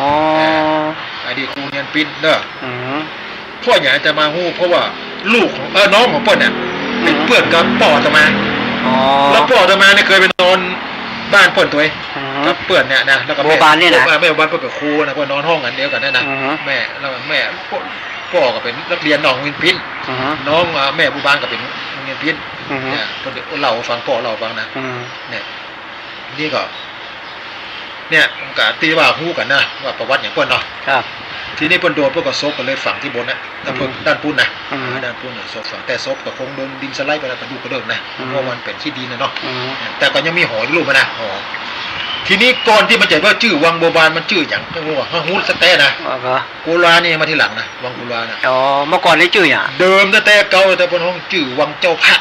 อ๋อ เอ่อ อดีตครูโฮงเฮียนปิ้นเนอะ อืม เพราะหยังอาตมาฮู้ เพราะว่าลูกของ เอ่อ น้องของเปิ้นน่ะ อืม เป๋นเปื้อนกับป้ออาตมา อ๋อ แล้วป้ออาตมาเนี่ยเคยไปนอนบ้านเปิ้นตวย อืม กับเปื้อนเนี่ยนะ แล้วก็แม่ บัวบานเนี่ยนะ เอ่อ แม่บัวบานเปิ้นเป๋นครูนะ เปิ้นนอนห้องอันเดียวกั๋นเนี่ยนะ อืม แม่ แล้วแม่ ป้อ ป้อก็เป๋นนักเรียนนอกโฮงเฮียนปิ้น อืม น้อง อ่า แม่บัวบานก็เป๋นโฮงเฮียนปิ้น อืม เนี่ย เปิ้นเล่าหื้อฟัง ป้อเล่าหื้อฟังนะ อืม เนี่ย นี่ก็ เนี่ย มันก็ตี้ว่าฮู้กั๋นนะ ว่าประวัติอย่างเปิ้นเนาะ ครับ ทีนี้เปิ้นโดด เปิ้นก็ศพก็เลยฝังตี้บนน่ะ ด้านปุ้น อืม ด้านปุ้นนะ อืม ด้านปุ้นน่ะ ศพฝัง แต่ศพก็คงโดนดินสไลด์ไปแล้ว กระดูกกระเดิกนะ อืม เพราะว่ามันเป๋นขี้ดินน่ะเนาะ อืม แต่ก็ยังมีหออยู่รูปมันนะ หอ ทีนี้ก่อนตี้มันจะว่าจื้อวังบัวบาน มันจื้อหยัง ฮู้บ่ ฮู้สะแต๊นะ อ๋อ ครับ กุลานี่มาทีหลังนะ วังกุลาน่ะ อ๋อ เมื่อก่อนนี่จื้อหยัง เดิมแต๊ๆ เก่าแต๊ๆ เปิ้นฮ้องจื้อวังเจ้าพระ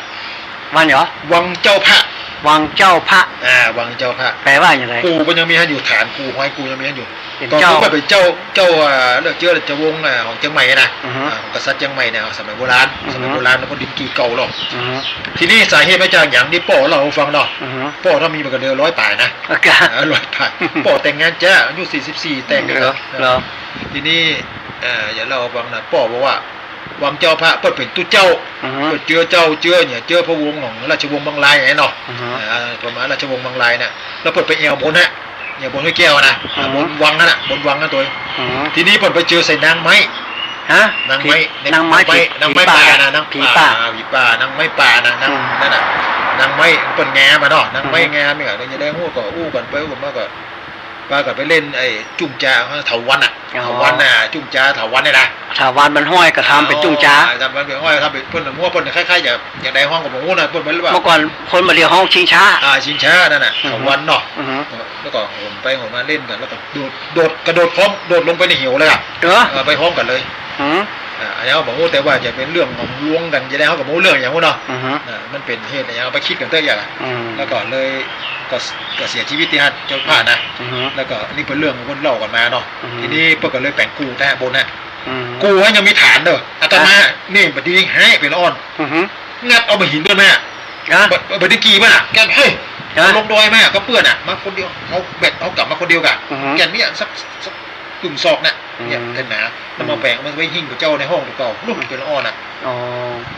วังหยัง วังเจ้าพระ วังเจ้าพระ อ่า วังเจ้าพระ แปลว่าอย่างไร กู่เปิ้นยังมีหั้นอยู่ ฐานกู่ ฮอยกู่ยังมีหั้นอยู่ เป๋น ตอน เจ้า เปิ้นเป๋นเจ้า เจ้า อ่า เลือกเจื้อเจ้าวงศ์ อ่า ของเจียงใหม่นะ อือฮึ อ่า ของกษัตริย์เจียงใหม่เนี่ย สมัยโบราณ อือฮึ สมัยโบราณแล้วก็ดินกี่เก่าหรอก อือฮึ ทีนี้สาเหตุมาจากหยังนี่ป้อเล่าหื้อฟังเนาะ อือฮึ ป้อถ้ามีมันก็เดือร้อยป๋ายนะ โอเค อ่า ร้อยป๋าย ป้อแต่งงานจ้า อายุสี่สิบสี่แต่ง เหรอ เหรอ ทีนี้ เอ่อ อย่าเล่าหื้อฟังนะ ป้อบอกว่า วังเจ้าพระเปิ้นเป๋นตุ๊เจ้า อือฮึ เปิ้นเจื้อเจ้าเจื้อเนี่ย เจื้อพระวงศ์ของราชวงศ์บางรายไงเนาะ อือฮึ อ่า ประมาณราชวงศ์บางรายเนี่ย แล้วเปิ้นไปแอ่วบนฮะ แอ่วบนห้วยแก้วนะ อือฮึ บนวังนั่นน่ะ บนวังนั่นตวย อือฮึ ทีนี้เปิ้นไปเจอใส่นางไม้ ฮะ นางไม้ ผี ใน นางไม้ นางไม้ ผี นางไม้ป่า ป่านะ นาง ผีป่า อ่า ผีป่า นางไม้ป่านะ นาง อืม นั่นน่ะ นางไม้เปิ้นงามอะเนาะ นางไม้ อืม งามเนี่ย เดี๋ยวจะได้ฮู้ก็อู้กั๋นไปอู้กั๋นมาก็ ปากั๋นไปเล่นไอ้จุ่มจาเถาวัลย์น่ะ อ๋อ เถาวัลย์น่ะ จุ่มจาเถาวัลย์เนี่ยนะ เถาวัลย์มันห้อยก็ทำเป๋นจุ่มจา อ๋อ เถาวัลย์เป๋นห้อย ทำเป๋น เปิ้นหัวเปิ้นคล้ายๆ จะอย่างใดฮ้องก็บ่ฮู้นะ เปิ้นบ่ฮู้ว่า เมื่อก่อนคนบางทีฮ้องชิงช้า อ่า ชิงช้านั่นน่ะ อือฮึ เถาวัลย์เนาะ อือฮึ แล้วก็โหนไปโหนมาเล่นกั๋น แล้วก็โดด โดด กระโดดพร้อม โดดลงไปในเหวเลยอะ เหรอ เออ ไปพร้อมกั๋นเลย อืม อ่า อันนี้เฮาบ่ฮู้ แต่ว่าจะเป๋นเรื่องของลวงกั๋น จะได้เฮาก็บ่ฮู้เรื่องหยังฮู้เนาะ อือฮึ อ่า มันเป๋นเหตุหยัง เอาไปคิดกั๋นเต๊อะอย่างอะ อืม แล้วก็เลย ก็ ก็เสียชีวิตตี้หั้น เจ้าพระนะ อือฮึ แล้วก็นี่เป๋นเรื่องเปิ้นเล่ากั๋นมาเนาะ อือฮึ ทีนี้เปิ้นก็เลยแป๋งกู่แต๊บนน่ะ อืม กู่หั้นยังมีฐานเด้อ อาตมา ฮะ นี่บ่ดี หายไปละอ่อน อือฮึ งัดเอาบ่าหินเปิ้นมา ฮะ บ่า บ่าดินกี่มา แก่น เฮ้ย ฮะ ลงดอยมากับเปื้อนน่ะ มาคนเดียว เอาแบก เอากลับมาคนเดียวกะ อือฮึ แก่นเนี่ยสัก สัก กึ่งศอกน่ะ เนี่ย อืม แก่นหนา แล้วมา อืม แป๋ง มาไว้หิ้งพระเจ้าในห้องตัวเก่า ลุกไปละอ่อนน่ะ อ๋อ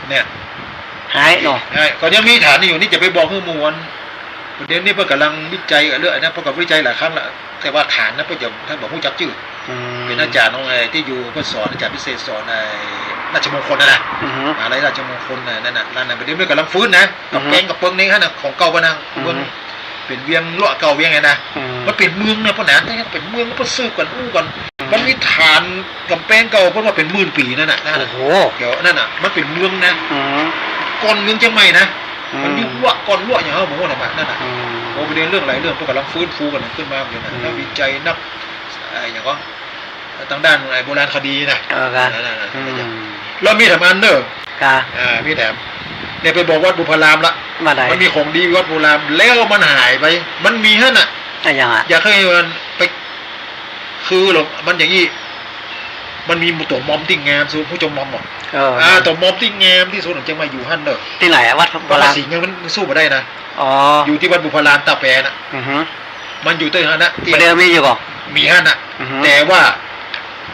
เนี่ย หายเนาะ หาย ก็ยังมีฐานนี่อยู่ นี่จะไปบอกหื้อหมู่อัน เดี๋ยวนี้เปิ้นก่ำลังวิจัยกั๋นเรื่องอันนั้น เปิ้นก็วิจัยหลายครั้งแล้ว แต่ว่าฐานนะเปิ้นจะ เปิ้นบ่ฮู้จักจื้อ อืม เป๋นอาจ๋ารย์ของไอ้ตี้อยู่ เปิ้นสอน อาจ๋ารย์พิเศษสอนไอ้ราชมงคลนั่นนะ อือฮึ มหาลัยราชมงคลน่ะ นั่นน่ะ ร้านนั้น เดี๋ยวนี้ก่ำลังฟื้นนะ อือฮึ ก๋ำแปงก๋ำเปิงนี่ฮะนะ ของเก่าเปิ้นนะ อือฮึ เปิ้น เป๋นเวียงลัวเก่าเวียงไงนะ อืม มันเป๋นเมืองนะ เปิ้นนะ แต่เปิ้นเมือง เปิ้นสืบกั๋น อู้กั๋น อืม มันมีฐานก๋ำแปงเก่า เปิ้นว่าเป๋นหมื่นปี๋นั่นน่ะ นั่นน่ะ โอ้โห เดี๋ยวนั่นน่ะ มันเป๋นเมืองนะ อืม ก่อนเมืองเจียงใหม่นะ อืม มันอยู่ลัว ก่อนลัวอย่างเฮาบ่ฮู้นะ นั่นน่ะ อืม โอ้ เป๋นเรื่องหลายเรื่อง เปิ้นก่ำลังฟื้นฟูกั๋นขึ้นมาเดี๋ยวนะ อืม นักวิจัย นัก ไอ้หยังก็ ตางด้านไอ้โบราณคดีนะ เออ ค่ะ นั่นน่ะ อืม แล้วมีแถมอันเน้อ ค่ะ อ่า มีแถม เนี่ยไปบอกวัดบุพพารามละ ว่าไง มันมีของดีวัดบุพพาราม แล้วมันหายไป มันมีหั้นน่ะ อะหยังอะ อยากหื้อมันไป คือหรอก มันอย่างอี้ มันมีตั๋วมอมตี้งามสุด ฮู้จักมอมบ่ เออ อ่า ตั๋วมอมตี้งามตี้สุดของเจียงใหม่อยู่หั้นเน้อ ตี้ไหนอะ วัดบุพพาราม พระสิงห์ยังมันสู้บ่ได้นะ อ๋อ อยู่ตี้วัดบุพพารามตาแปน่ะ อือฮึ มันอยู่ตี้หั้นน่ะ ตี้ บ่าเดี่ยวมีอยู่ก่อ มีหั้นน่ะ อือฮึ แต่ว่า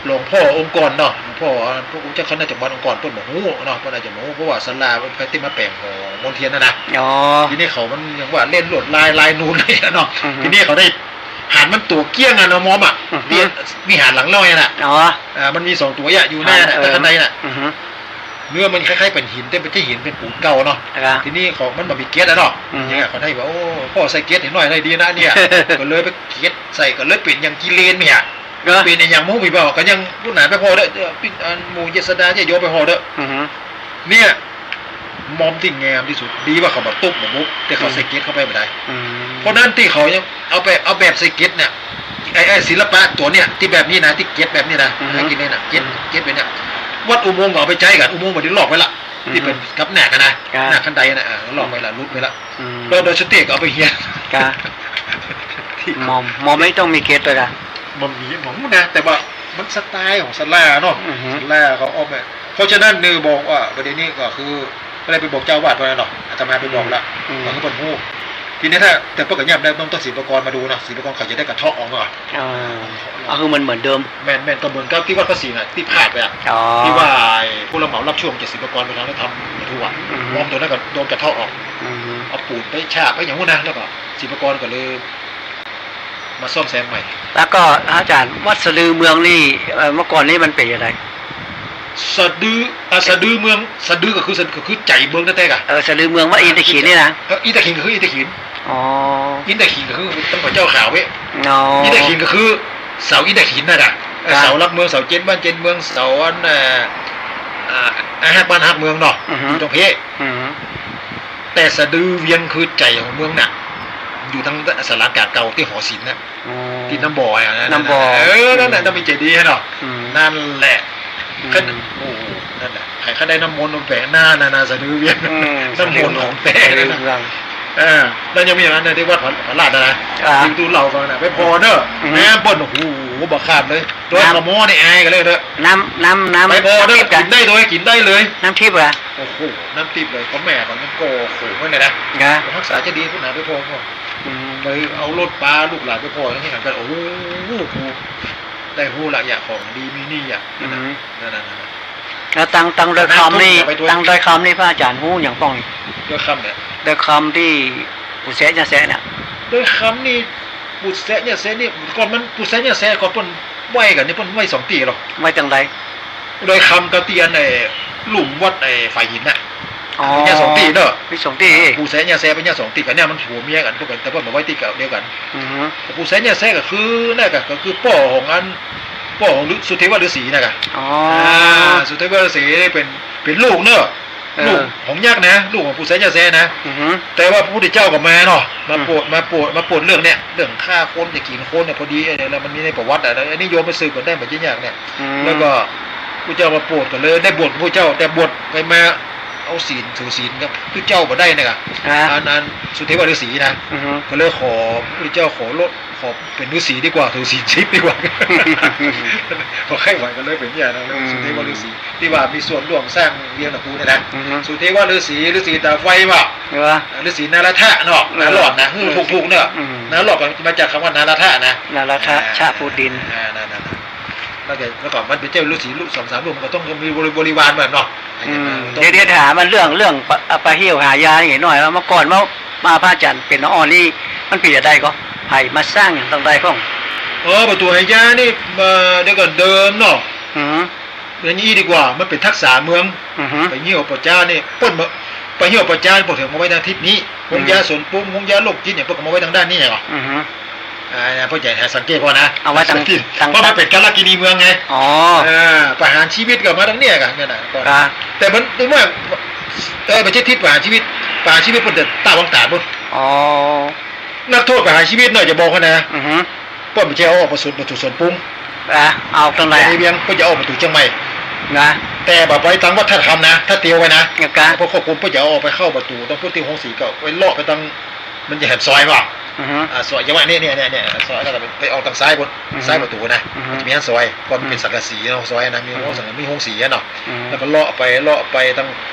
หลวงพ่อองค์ก่อนเนาะ หลวงพ่อ พระครูเจ้าคณะจังหวัดองค์ก่อนเปิ้นบ่ฮู้เนาะ เปิ้นอาจจะบ่ฮู้ เพราะว่าศาลาเปิ้นไปตี้มาแป๋งหอมนเทียนน่ะนะ อ๋อ ทีนี้เขามันยังว่าเล่นลวดลาย ลายนูนเลยอะเนาะ อือฮึ ทีนี้เขาได้หันมันตั๋วเกลี้ยงอะเนาะ มอมอะ อือฮึ ตี้วิหารหลังน้อยน่ะ อ๋อ อ่า มันมีสองตั๋วอะ อยู่หน้าน่ะ เออ ข้างในน่ะ อือฮึ เนื้อมันคล้ายๆ เป๋นหิน แต่บ่ใจ้หิน เป๋นปูนเก่าเนาะ อ่า ทีนี้ของมันบ่มีเกล็ดอะเนาะ อืม เนี่ยเขาได้ว่า โอ้ ป้อใส่เกล็ดหื้อหน่อยได้ดีนะเนี่ย ก็เลยไปเกล็ดใส่ ก็เลยเป๋นอย่างกิเลนเนี่ย เหรอ เป๋นอย่างหมู่มีบ่า ก็ยังลูกหลานไปผ่อเต๊อะ เดี๋ยวปิ้นอันหมู่เจษฎาเจ๊โยไปผ่อเต๊อะ อือฮึ เนี่ย มอมตี้งามตี้สุด ดีว่าเขาบ่ตุ๊บบ่บุบ แต่เขา อืม ใส่เกล็ดเข้าไปบ่ได้ อืม เพราะนั้นตี้เขายังเอาไป เอาแบบใส่เกล็ดเนี่ย ไอ้ ไอ้ศิลปะตั๋วเนี่ย ตี้แบบนี้นะ ตี้เกล็ดแบบนี้นะ อือฮึ หื้อกิเลนน่ะ เกล็ด อืม เกล็ดแบบเนี้ย วัดอุโมงค์ก็เอาไปใจ๊กั๋น อุโมงค์บ่าเดี่ยวลอกไว้ละ อือฮึ ตี้เป๋นกับแหนกอะนะ ครับ แหนกคันไดน่ะ เออ ลอกไว้ละ หลุดไว้ละ อืม แล้วโดยสติก็เอาไปเฮียน ครับ ตี้ มอม มอมไม่ต้องมีเกล็ดเลยอะ บ่มี บ่ฮู้นะ แต่ว่ามันสไตล์ของศาลาเนาะ อือฮึ ศาลาเขาออกแบบ เพราะฉะนั้นเนี่ยบอกว่าประเด็นนี้ก็คือ ก็เลยไปบอกเจ้าอาวาสไปแล้วเนาะ อาตมาไปบอกละ อืม ก็คือเปิ้นฮู้ ทีนี้ถ้า แต่เปิ้นก็เยียบได้ ต้อง ต้องศิลปากรมาดูเนาะ ศิลปากรเขาจะได้กระเทาะออกมาก่อน อ่า ก็คือมันเหมือนเดิม แม่น แม่น ก็เหมือนกับตี้วัดพระสิงห์อะ ตี้พลาดไปอะ อ๋อ ตี้ว่าไอ้ผู้รับเหมารับช่วงจะศิลปากรไปทำแล้วทำไม่ถูกอะ อือฮึ มอมตั๋วนั้นก็โดนกระเทาะออก อือฮึ เอาปูนไปฉาบไปอย่างนู้นนะ แล้วก็ศิลปากรก็เลย มาซ่อมแซมใหม่ แล้วก็อาจ๋ารย์ วัดสะดือเมืองนี่ เอ่อ เมื่อก่อนนี่มันเป๋นยังไง สะดือ อ่ะ สะดือเมือง สะดือก็คือ ก็คือใจ๋เมืองแต๊ๆ อะ เออ สะดือเมืองวัดอินทขิลนี่นะ เออ อินทขิลก็คืออินทขิล อ๋อ อินทขิลก็คือต้องพระเจ้าขาวเว้ย อ๋อ อินทขิลก็คือเสาอินทขิลน่ะนะ เออ ครับ เสาหลักเมือง เสาเจนบ้านเจนเมือง เสาอัน เอ่อ อ่า อาฮักบ้านฮักเมืองเนาะ อือฮึ อยู่ตรงเพ อือฮึ แต่สะดือเวียงคือใจ๋ของเมืองน่ะ อยู่ตางศาลากลางเก่าตี้หอศิลป์น่ะ อ๋อ ตี้น้ำบ่ออะนะ น้ำบ่อ เออ นั่นน่ะ อืม ต้องมีเจดีย์หั้นเนาะ อืม นั่นแหละ อืม คัน โอ้โห นั่นแหละ ใผคันได้น้ำมนต์มาแป๋งหน้าน่ะนะ สะดือเวียง อืม น้ำมนต์ของแท้ สะดือเวียง เออ แล้วยังมีอย่างนั้นนะ ตี้วัดพระ พระราชนะ อ่า ตี้ตู้เล่าฟังน่ะ ไปผ่อเน้อ อืม แม่เปิ้น โอ้โห บ่ขาดเลย โดย น้ำ ขะหม้อนี่อายกั๋นเลยเน้อ น้ำ น้ำ น้ำ ไปผ่อเน้อ น้ำทิพย์กะ กิ๋นได้เลย กิ๋นได้เลย น้ำทิพย์กะ โอ้โห น้ำทิพย์เลย ก็แม่ของมันก็ โอ้โห นั่นเลยนะ นะ รักษาจะดีพุ้นนะ ไปผ่อ อืม ไปเอารถปาลูกหลานไปผ่อ อย่างนี้กัน โอ้โห ได้ฮู้ละ อย่างของดีมีนี่อ่ะ อืม นั่นน่ะ นั่นน่ะ แล้วตาง ตางดอยคำนี่ ตางดอยคำนี่พระอาจ๋ารย์ฮู้อย่างป้องนี่ ดอยคำเนี่ย ดอยคำตี้ปู่แซะย่าแซะเนี่ย ดอยคำนี่ ปู่แซะย่าแซะนี่ ก่อนมันปู่แซะย่าแซะก่อนเปิ้นไหว้กั๋นนี่ เปิ้นไหว้สองตี้เหรอ ไหว้ตางใด ดอยคำกับตี้อันไอ้ลุ่มวัดไอ้ฝายหินน่ะ อ๋อ เปิ้นย่าสองตี้เน้อ มีสองตี้ ปู่แซะย่าแซะเปิ้นย่าสองตี้กั๋นเนี่ย มันผัวเมียกั๋น แต่เปิ้นมาไหว้ตี้เดียวกั๋น อือฮึ ปู่แซะย่าแซะก็คือ นั่นก็ ก็คือป้อของอัน ป้อของฤา สุเทวะฤาษีน่ะกะ อ๋อ อ่า สุเทวะฤาษีนี่เป๋น เป๋นลูกเน้อ เออ ลูกของยักษ์นะ ลูกของปู่แซะย่าแซะนะ อือฮึ แต่ว่าพระพุทธเจ้าก็มาเนาะ มา อืม โปรด มาโปรด มาโปรดเรื่องเนี่ย เรื่องฆ่าคนจะกิ๋นคนเนี่ย พอดี เออ แล้วมันมีในประวัติอะ แล้วอันนี้โยมไปสืบกั๋นได้ บ่ยากเนี่ย อืม แล้วก็พระเจ้ามาโปรดก็เลยได้บวชกับพระเจ้า แต่บวชไปมาเอาศีล ถือศีลกับพระเจ้าบ่ได้เนี่ยกะ อ่า อัน อันสุเทวะฤาษีนะ อือฮึ ก็เลยขอพระเจ้าขอลด ขอเป๋นฤาษีดีกว่า ถือศีลสิบดีกว่า บ่ใค่ไหวก็เลยเป๋นเนี่ยนะ อืม สุเทวะฤาษี ตี้ว่ามีส่วนร่วมสร้างเวียงนาคูเนี่ยนะ อือฮึ สุเทวะฤาษี ฤาษีต๋าไฟว่ะ เหรอ ฤาษีนาราธะเนาะ เออ นาหลอดนะ หื้อ ถูกๆ เน้อ อืม นาหลอดก็มาจากกำว่านาราธะนะ นาราธะ อ่า ชะพูดดิน อ่า นั่นๆ แล้วก็ แล้วก็มันเป๋นเจ้าฤาษีลูกสองสามลูก มันก็ต้องมีบริ บริวารมันเนาะ อืม ต้อง เดี๋ยว เดี๋ยวถามมันเรื่อง เรื่องปะ ปะเฮี้ยวหายานี่หน่อย ว่าเมื่อก่อนว่า มาพระอาจารย์เป๋นอ่อนนี่ มันเป๋นจะใดก็ ใผมาสร้างอย่างตังใดพ่อง เออ ประตู๋ไหหญ้านี่ เอ่อ เดี๋ยวก่อน เดิมเนาะ อือ อย่างนี้ดีกว่า มันเป๋นทักษาเมือง อือ ไปเยี่ยวป่าจ๊านี่ เปิ้นมา ไปเยี่ยวป่าจ๊านี่ เปิ้นเถิงมาไว้ตางทิศนี้ อืม โฮงยาสวนปุ้ง โฮงยาโรคจิตเนี่ย เปิ้นก็มาไว้ตางด้านนี้เหรอ อือ อ่า เปิ้นจะหาสังเกตก่อนนะ เอาไว้ตาง สังเกต ตาง เพราะมันเป๋นกาลกินีเมืองไง อ๋อ อ่า ประหารชีวิตก็มาตางเนี่ยกัน เนี่ยนะ ก็ ครับ แต่มัน มันว่า เออ บ่ใจ้ทิศประหารชีวิต ประหารชีวิตเปิ้นจะต้าวังต๋านปู๊น อ๋อ นักโทษประหารชีวิตเนาะ จะบอกหั้นนะ อือ เปิ้นบ่ใจ้เอาออกประตู๋ ประตู๋สวนปุ้ง อ่ะ เอาตางใด ในเวียง เปิ้นจะเอาออกประตู๋เจียงใหม่ นะ แต่บ่ไปตางวัฒนธรรมนะ ถ้าเตียวไว้นะ อย่างกะ พวกควบคุมเปิ้นจะเอาออกไปเข้าประตู๋ ตางพุ้นตี้โฮงสีเก่า ไปเลาะไปตาง มันจะหันซอยบ่ อือ อ่า ซอย จังหวะนี้ เนี่ย เนี่ย เนี่ย ซอย แล้วก็ไป ไปออกตางซ้ายปู๊น อือ ซ้ายประตู๋นะ อือ มันจะมีหันซอย เพราะมันเป๋นสังกะสีเนาะ ซอยนะ มี อือ โฮงสัง มีโฮงสีอะเนาะ อืม แล้วก็เลาะไป เลาะไปตา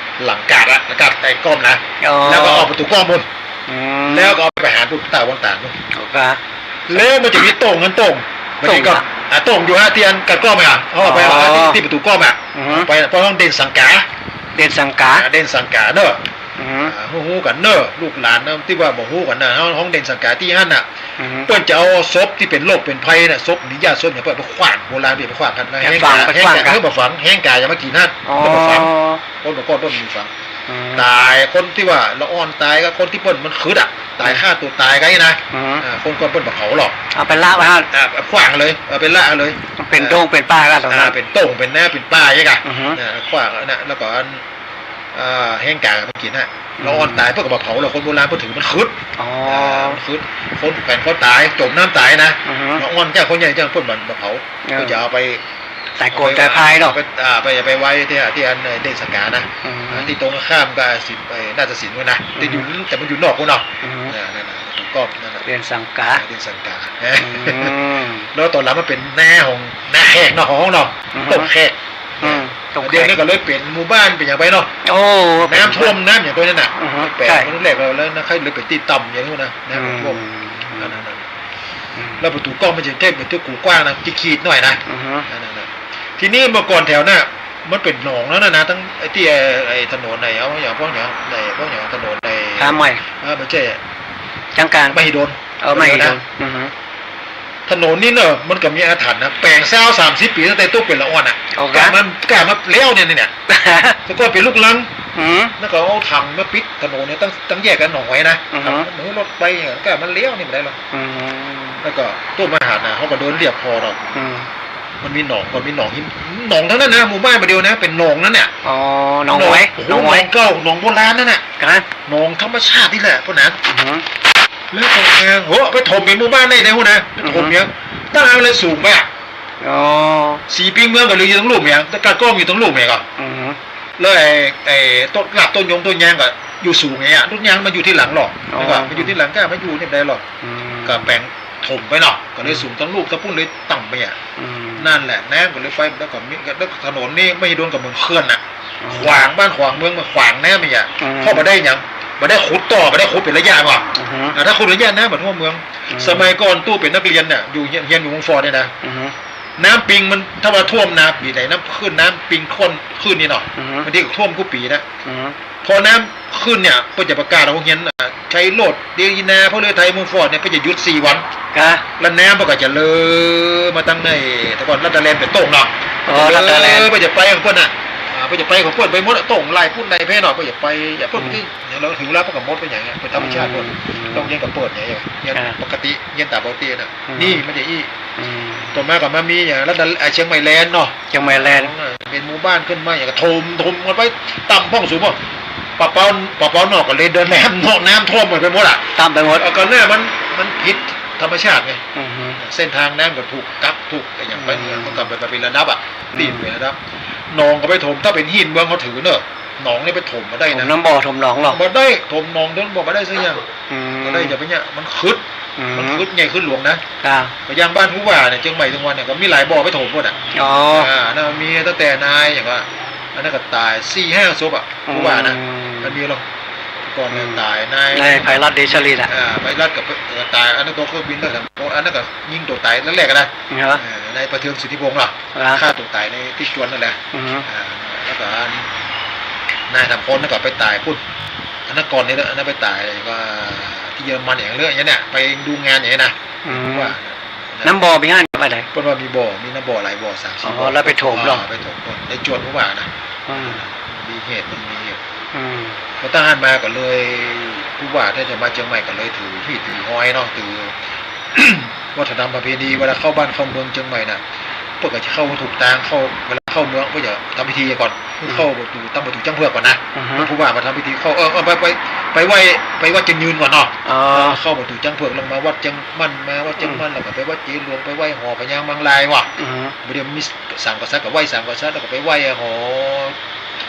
งหลังกาดอะ กาดไอ้ก้อมนะ อ๋อ แล้วก็ออกประตู๋ก้อมปู๊น อืม แล้วก็เอาไปหาปู๊นต้าวังต๋านปู๊น โอเค แล้วมันจะมีโต่ง หันโต่ง โต่ง มันจะก็ อ่ะ อ่ะ โต่งอยู่ฮะ ตี้อันกาดก้อมอะ เอาออกไป อ๋อ เอาที่ ตี้ประตู๋ก้อมอะ อือ ไป เปิ้นฮ้องเด่นสังกา เด่นสังกา อ่ะ เด่นสังกาเนาะ อือ อ่า ฮู้ๆ กั๋นเน่อ ลูกหลานนะ ตี้ว่าบ่ฮู้กั๋นนะ ฮ้อง ฮ้องเด่นสังกาตี้หั้นน่ะ อือ เปิ้นจะเอาศพตี้เป๋นโรคเป๋นภัยน่ะ ศพหนีญาติศพหยัง เปิ้นไปขว้าง โบราณเปิ้นไปขว้างกั๋นนะ ไปขว้าง แฮงก๋า ไปขว้างกั๋น แฮงก๋า เปิ้นบ่ฝัง แฮงก๋ายังบ่กิ๋นหั้น อ๋อ เปิ้นบ่ฝัง คนบ่ คนบ่มีฝัง อืม ต๋าย คนตี้ว่าละอ่อนต๋ายก็คนตี้เปิ้นมันขึดอะ ต๋าย อืม ฆ่าตั๋วต๋ายกั๋นนี่นะ อืม อ่า คนก่อนเปิ้นบ่เผาหรอก เอาไปละไว้หั้น อ่า ขว้างเลย เอาไปละเลย มันเป๋นโต่งเป๋นป่ากั๋นตรงนั้น อ่า เป๋นโต่งเป๋นนาเป๋นป่าอย่างเงี้ย อือ อ่า ขว้างนะ แล้วก็อัน อ่า แฮงก๋าบ่กิ๋นน่ะ อืม ละอ่อนต๋ายเปิ้นก็บ่เผาหรอก คนโบราณเปิ้นถือมันขึด อ๋อ อ่า มันขึด คนแขวนคอต๋าย จ๋มน้ำต๋ายนะ อือ ละอ่อนจ้า คนใหญ่จ้า เปิ้นบ่ บ่เผา เออ เปิ้นจะเอาไป ต๋ายโกรธต๋ายพายเนาะ เอาไป อ่า ไป เอาไปไว้ตี้ ตี้อัน เอ่อ เด่นสังกานะ อือ อ่า ตี้ตรงข้ามกับสิน เอ่อ นาฏศิลป์ปู๊นนะ ตี้อยู่ อือ แต่มันอยู่นอกปู๊นเนาะ อือ อ่า นั่นน่ะ ถูกต้อง นั่นน่ะ เด่นสังกา อ่า เด่นสังกา อืม แล้วต๋อนหลังมันเป๋นนาของ นาแขกเนาะ ของเฮาเนาะ อือ โต่งแขก อืม โต่งแขก เดี๋ยวนี้ก็เลยเป๋นหมู่บ้านเป๋นอย่างไปเนาะ โอ้ น้ำท่วมน้ำอย่างไปนั่นน่ะ อือฮึ แปลก ใช่ ครั้งแรกแล้ว แล้วนะ ใค่เลยเป๋นตี้ต่ำอย่างนู้นนะ น้ำท่วม อืม นั่นน่ะ อืม แล้วประตู๋ก้อมมันจะเท่าเป๋นตี้กูกว้างนะ ตี้ขีดหน่อยนะ อือฮึ นั่นน่ะ ทีนี้เมื่อก่อนแถวน่ะ มันเป๋นหนองแล้วนะ นะ ตั้งไอ้ตี้ ไอ้ ไอ้ถนนไหน เอาอย่างพวกอย่าง ไอ้พวกอย่างถนนไหน ท่าใหม่ เออ บ่ใจ้ จังก๋าร มหิดล เออ มหิดล มหิดลนะ อือฮึ ถนนนี่เนาะ มันก็มีอาถรรพ์นะ แป๋งซาวสามสิบปี๋ ตั้งแต่ตุ๊กเป๋นละอ่อนน่ะ โอเค กะมัน กะมันแล้วเนี่ย เนี่ย แต่ก่อนเป๋นลูกรัง อืม แล้วก็เอาถังมาปิดถนนเนี่ย ตั้ง ตั้งแยกกับหนองหอยนะ อือฮึ มันหื้อรถไปเนี่ย กะมันแล้วนี่บ่ได้หรอก อืม แล้วก็ตุ๊กมาหันน่ะ เฮาก็เดินเลียบผ่อเนาะ อืม มันมีหนอง มันมีหนองหิน หนองทั้งนั้นนะ หมู่บ้านบ่าเดียวนะ เป๋นหนองนั้นน่ะ อ๋อ หนองหอย หนอง โอ้โห หนองหอย หนองเก่า หนองโบราณนั่นน่ะ ครับ หนองธรรมชาตินี่แหละ พวกนั้น อือฮึ แล้วก็ เออ โห ไปถมเป๋นหมู่บ้านได้ไงฮู้นะ ไปถมเนี่ย อือฮึ ตั้งเอาเลยสูงไปอะ อ๋อ สีปิ้งเมืองก็เลยอยู่ตางลุ่มเนี่ย แต่กาดก้อมอยู่ตางลุ่มเนี่ยก่อ อือฮึ แล้วไอ้ ไอ้ต้น รากต้นยงต้นยางก็อยู่สูงเนี่ย ต้นยางมันอยู่ตี้หลังหรอก อ๋อ แล้วก็มันอยู่ตี้หลัง กะมาอยู่นี่บ่ได้หรอก อืม ก็แป๋งถมไปเนาะ ก็เลยสูงตางลุ่ม ตางปุ้นเลยต่ำไปอะ อืม นั่นแหละ น้ำก็เลยไป แล้วก็มี แล้วถนนนี่มหิดลก็เหมือนเขื่อนน่ะ อ๋อ ขวางบ้านขวางเมือง มาขวางน้ำนี่อะ อืม เพราะบ่ได้หยัง บ่ได้ขุดต่อ บ่ได้ขุดเป๋นระยะว่ะ อือฮึ อ่า ถ้าขุดระยะน้ำบ่ท่วมเมือง อืม สมัยก่อนตู้เป๋นนักเรียนเนี่ย อยู่เฮียน เฮียนอยู่เมืองฟอร์ดเนี่ยนะ อือฮึ น้ำปิงมัน ถ้าว่าท่วมนาปี๋ไหน น้ำขึ้น น้ำปิงข้นขึ้นนี่เนาะ อือฮึ บางทีก็ท่วมกู้ปี๋นะ อือฮึ พอน้ำขึ้นเนี่ย เปิ้นจะประกาศเอาโฮงเฮียน อ่า ชัยโรจน์ เดลีนา พระฤทัย เมืองฟอร์ดเนี่ย เปิ้นจะหยุดสี่วัน กะ แล้วน้ำมันก็จะเลอะมาตางใน แต่ก่อนลัดดาแลนด์เป๋นโต่งเนาะ อ๋อ ลัดดาแลนด์ เออ เปิ้นจะไปของเปิ้นน่ะ อ่า เปิ้นจะไปของเปิ้นไปหมดอะ โต่งลายปุ้นลายแพเนาะ เปิ้นจะไป อย่าเปิ้น อืม ตี้ เดี๋ยวเราถือเวลาเปิ้นก็หมดไปอย่างเงี้ย เป๋นธรรมชาติหมด อืม โฮงเฮียนก็เปิดอย่างเงี้ย เฮียน อ่า ปกติ เฮียนต๋ามปกติน่ะ อืม นี่มันจะอี้ อืม ต่อมาก็มามีอย่างลัดดา อ่า เชียงใหม่แลนด์เนาะ เชียงใหม่แลนด์ เป๋นหมู่บ้านขึ้นมาอย่างก็ถม ถมกันไปต่ำพ่องสูงพ่อง ปะเปา ปะเปานอกก็เลยเดินน้ำเนาะ น้ำท่วมหมดไปหมดอะ ต่ำไปหมด เออ ก็เนี่ยมัน มันผิดธรรมชาติไง อือฮึ เส้นทางน้ำก็ถูกกั๊ก ถูกอะไรอย่างไป อืม มันก็เป๋น เป๋นระดับอะ อืม ตี้เป๋นระดับ หนองก็ไปถม ถ้าเป๋นหินเมืองเขาถือเนอะ หนองนี่ไปถมบ่ได้นะ ถมน้ำบ่อถมหนองหรอก บ่ได้ ถมหนองถมบ่อบ่ได้สักอย่าง อืม บ่ได้ จะไปเนี่ย มันขึด อืม มันขึดใหญ่ขึดหลวงนะ ครับ ก็อย่างบ้านฮู้หว่าเนี่ย เชียงใหม่ตางวันเนี่ย ก็มีหลายบ่อไปถมหมดอะ อ๋อ อ่า นั่นมีตั้งแต่นายอย่างว่า อันนั้นก็ต๋ายสี่ห้าศพอะ อืม ฮู้หว่านะ มันมีหรอก ก่อนเนี่ย อืม ต๋ายนาย นายไพรัตน์ เดชลินอะ อ่า ไพรัตน์กับ เอ่อ ต๋าย อันนั้นตั๋วเครื่องบินด้วยนะ อันนั้นก็ยิงตั๋วต๋ายแรกๆ อะนะ เหรอ เอ่อ นายประเทือง สิทธิพงษ์เนาะ เหรอ ฆ่าตั๋วต๋ายในตี้จวนนั่นแหละ อือฮึ อ่า แล้วก็อันนายสามคนนั่นก็ไปต๋ายปุ้น ถ นครนี่แหละ อันนั้นไปต๋ายก็ตี้เยอรมันอย่างเรื่องเนี้ย ไปดูงานอย่างเนี้ยนะ อืม ว่า น้ำบ่อมีหั้นบ่ได้ เปิ้นว่ามีบ่อ มีน้ำบ่อหลายบ่อ สามสี่ อ๋อ บ่อ แล้วไปถมเหรอ อ่า ไปถมก่อน ได้จวนผู้ว่านะ อืม มีเหตุ มันมีเหตุ อืม พอตั้งหั้นมาก็เลย ผู้ว่าถ้าจะมาเจียงใหม่ก็เลยถือฮีตถือฮอยเนาะ ถือ วัฒนธรรมประเพณี เวลาเข้าบ้านเข้าเมืองเจียงใหม่น่ะ เปิ้นก็จะเข้าถูกตาง เข้า เวลาเข้าเมืองเปิ้นจะทำพิธีก่อน อืม เข้าประตู๋ ตางประตู๋จ๊างเผือกก่อนนะ อือฮึ ผู้ว่ามาทำพิธีเข้า เออ เออ ไป ไป ไปไหว้ ไปวัดเจียงยืนก่อนเนาะ อ๋อ เออ เข้าประตู๋จ๊างเผือก แล้วมาวัดเจียงมั่น มาวัดเจียงมั่น อืม แล้วก็ไปวัดเจดีย์หลวง ไปไหว้หอพญามังรายว่ะ อือฮึ บ่ได้มีสามกษัตริย์ก็ไหว้สามกษัตริย์ แล้วก็ไปไหว้หอ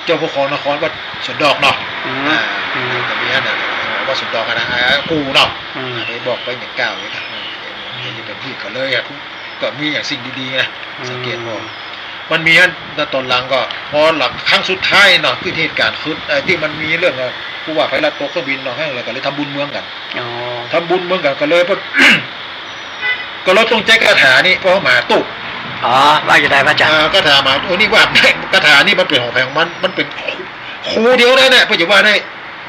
เจ้าผู้ครองนครวัดสวนดอกเนาะ อืม อ่า อืม ก็มีอันนั้น วัดสวนดอกอะนะ อ่า กู่เนาะ อืม ไปบอกไปอย่างก้าวเลยครับ อืม นี่เป็นฮีตก็เลยอะ ก็มีอย่างสิ่งดีๆ นะ อืม สังเกตว่า มันมีอัน แล้วต๋อนหลังก็ พอหลังครั้งสุดท้ายเนาะ คือเหตุก๋ารณ์คือ เอ่อ ตี้มันมีเรื่อง เอ่อ ผู้ว่าไพรัตตกเครื่องบินเนาะ แห้งเลย ก็เลยทำบุญเมืองกั๋น อ๋อ ทำบุญเมืองกั๋น ก็เลย ก็เลยต้องใจ๊คาถานี่ เพราะหมาตุ๊ก อ๋อ ว่าจะได้พระอาจารย์ อ่า คาถาหมาตุ๊ก โอ้ นี่ว่า คาถานี่มันเป๋นของไผของมัน มันเป๋นครูเดียวได้นะ เปิ้นจะว่าได้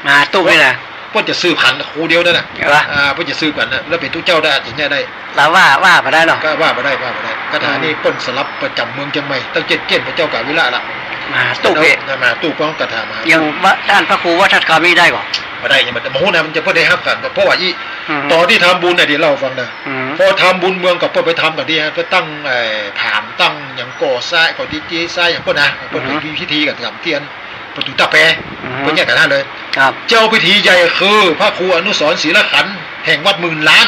หมาตุ๊กนี่นะ เปิ้นจะสืบขันครูเดียวนั่นน่ะ เหรอ อ่า เปิ้นจะสืบกั๋นนะ แล้วเป๋นตุ๊เจ้าได้ อย่างเงี้ยได้ ลาวว่า ว่าบ่ได้เนาะ ก็ว่าบ่ได้ ว่าบ่ได้ คาถานี่ อืม เปิ้นสำหรับประจ๋ำเมืองเจียงใหม่ ตั้งเจ๊นๆ พระเจ้ากาวิละละ มหาตุ๊ก เนาะ เนี่ย มหาตุ๊ก เพราะคาถามหาตุ๊ก อย่างว่าต้านพระครูวัฒนธรรมนี่ได้ก่อ บ่ได้ ยังบ่ บ่ฮู้นะ มันจะบ่ได้ฮับกั๋น เพราะว่าอี้ อืม ต๋อนตี้ทำบุญน่ะ เดี๋ยวเล่าฟังนะ อืม พอทำบุญเมืองก็เปิ้นไปทำกั๋นตี้ ไปตั้ง เอ่อ ผาม ตั้งหยังก่อทราย ก่อตี้เจ๊ทรายอย่างเปิ้นนะ เปิ้น อืม มีพิธีกั๋นสามเตี้ยน ประตู๋ตาแป อือฮึ เปิ้นแยกกั๋นหั้นเลย ครับ เจ้าพิธีใหญ่คือพระครูอนุสรณ์ศรีละขันธ์ แห่งวัดหมื่นล้าน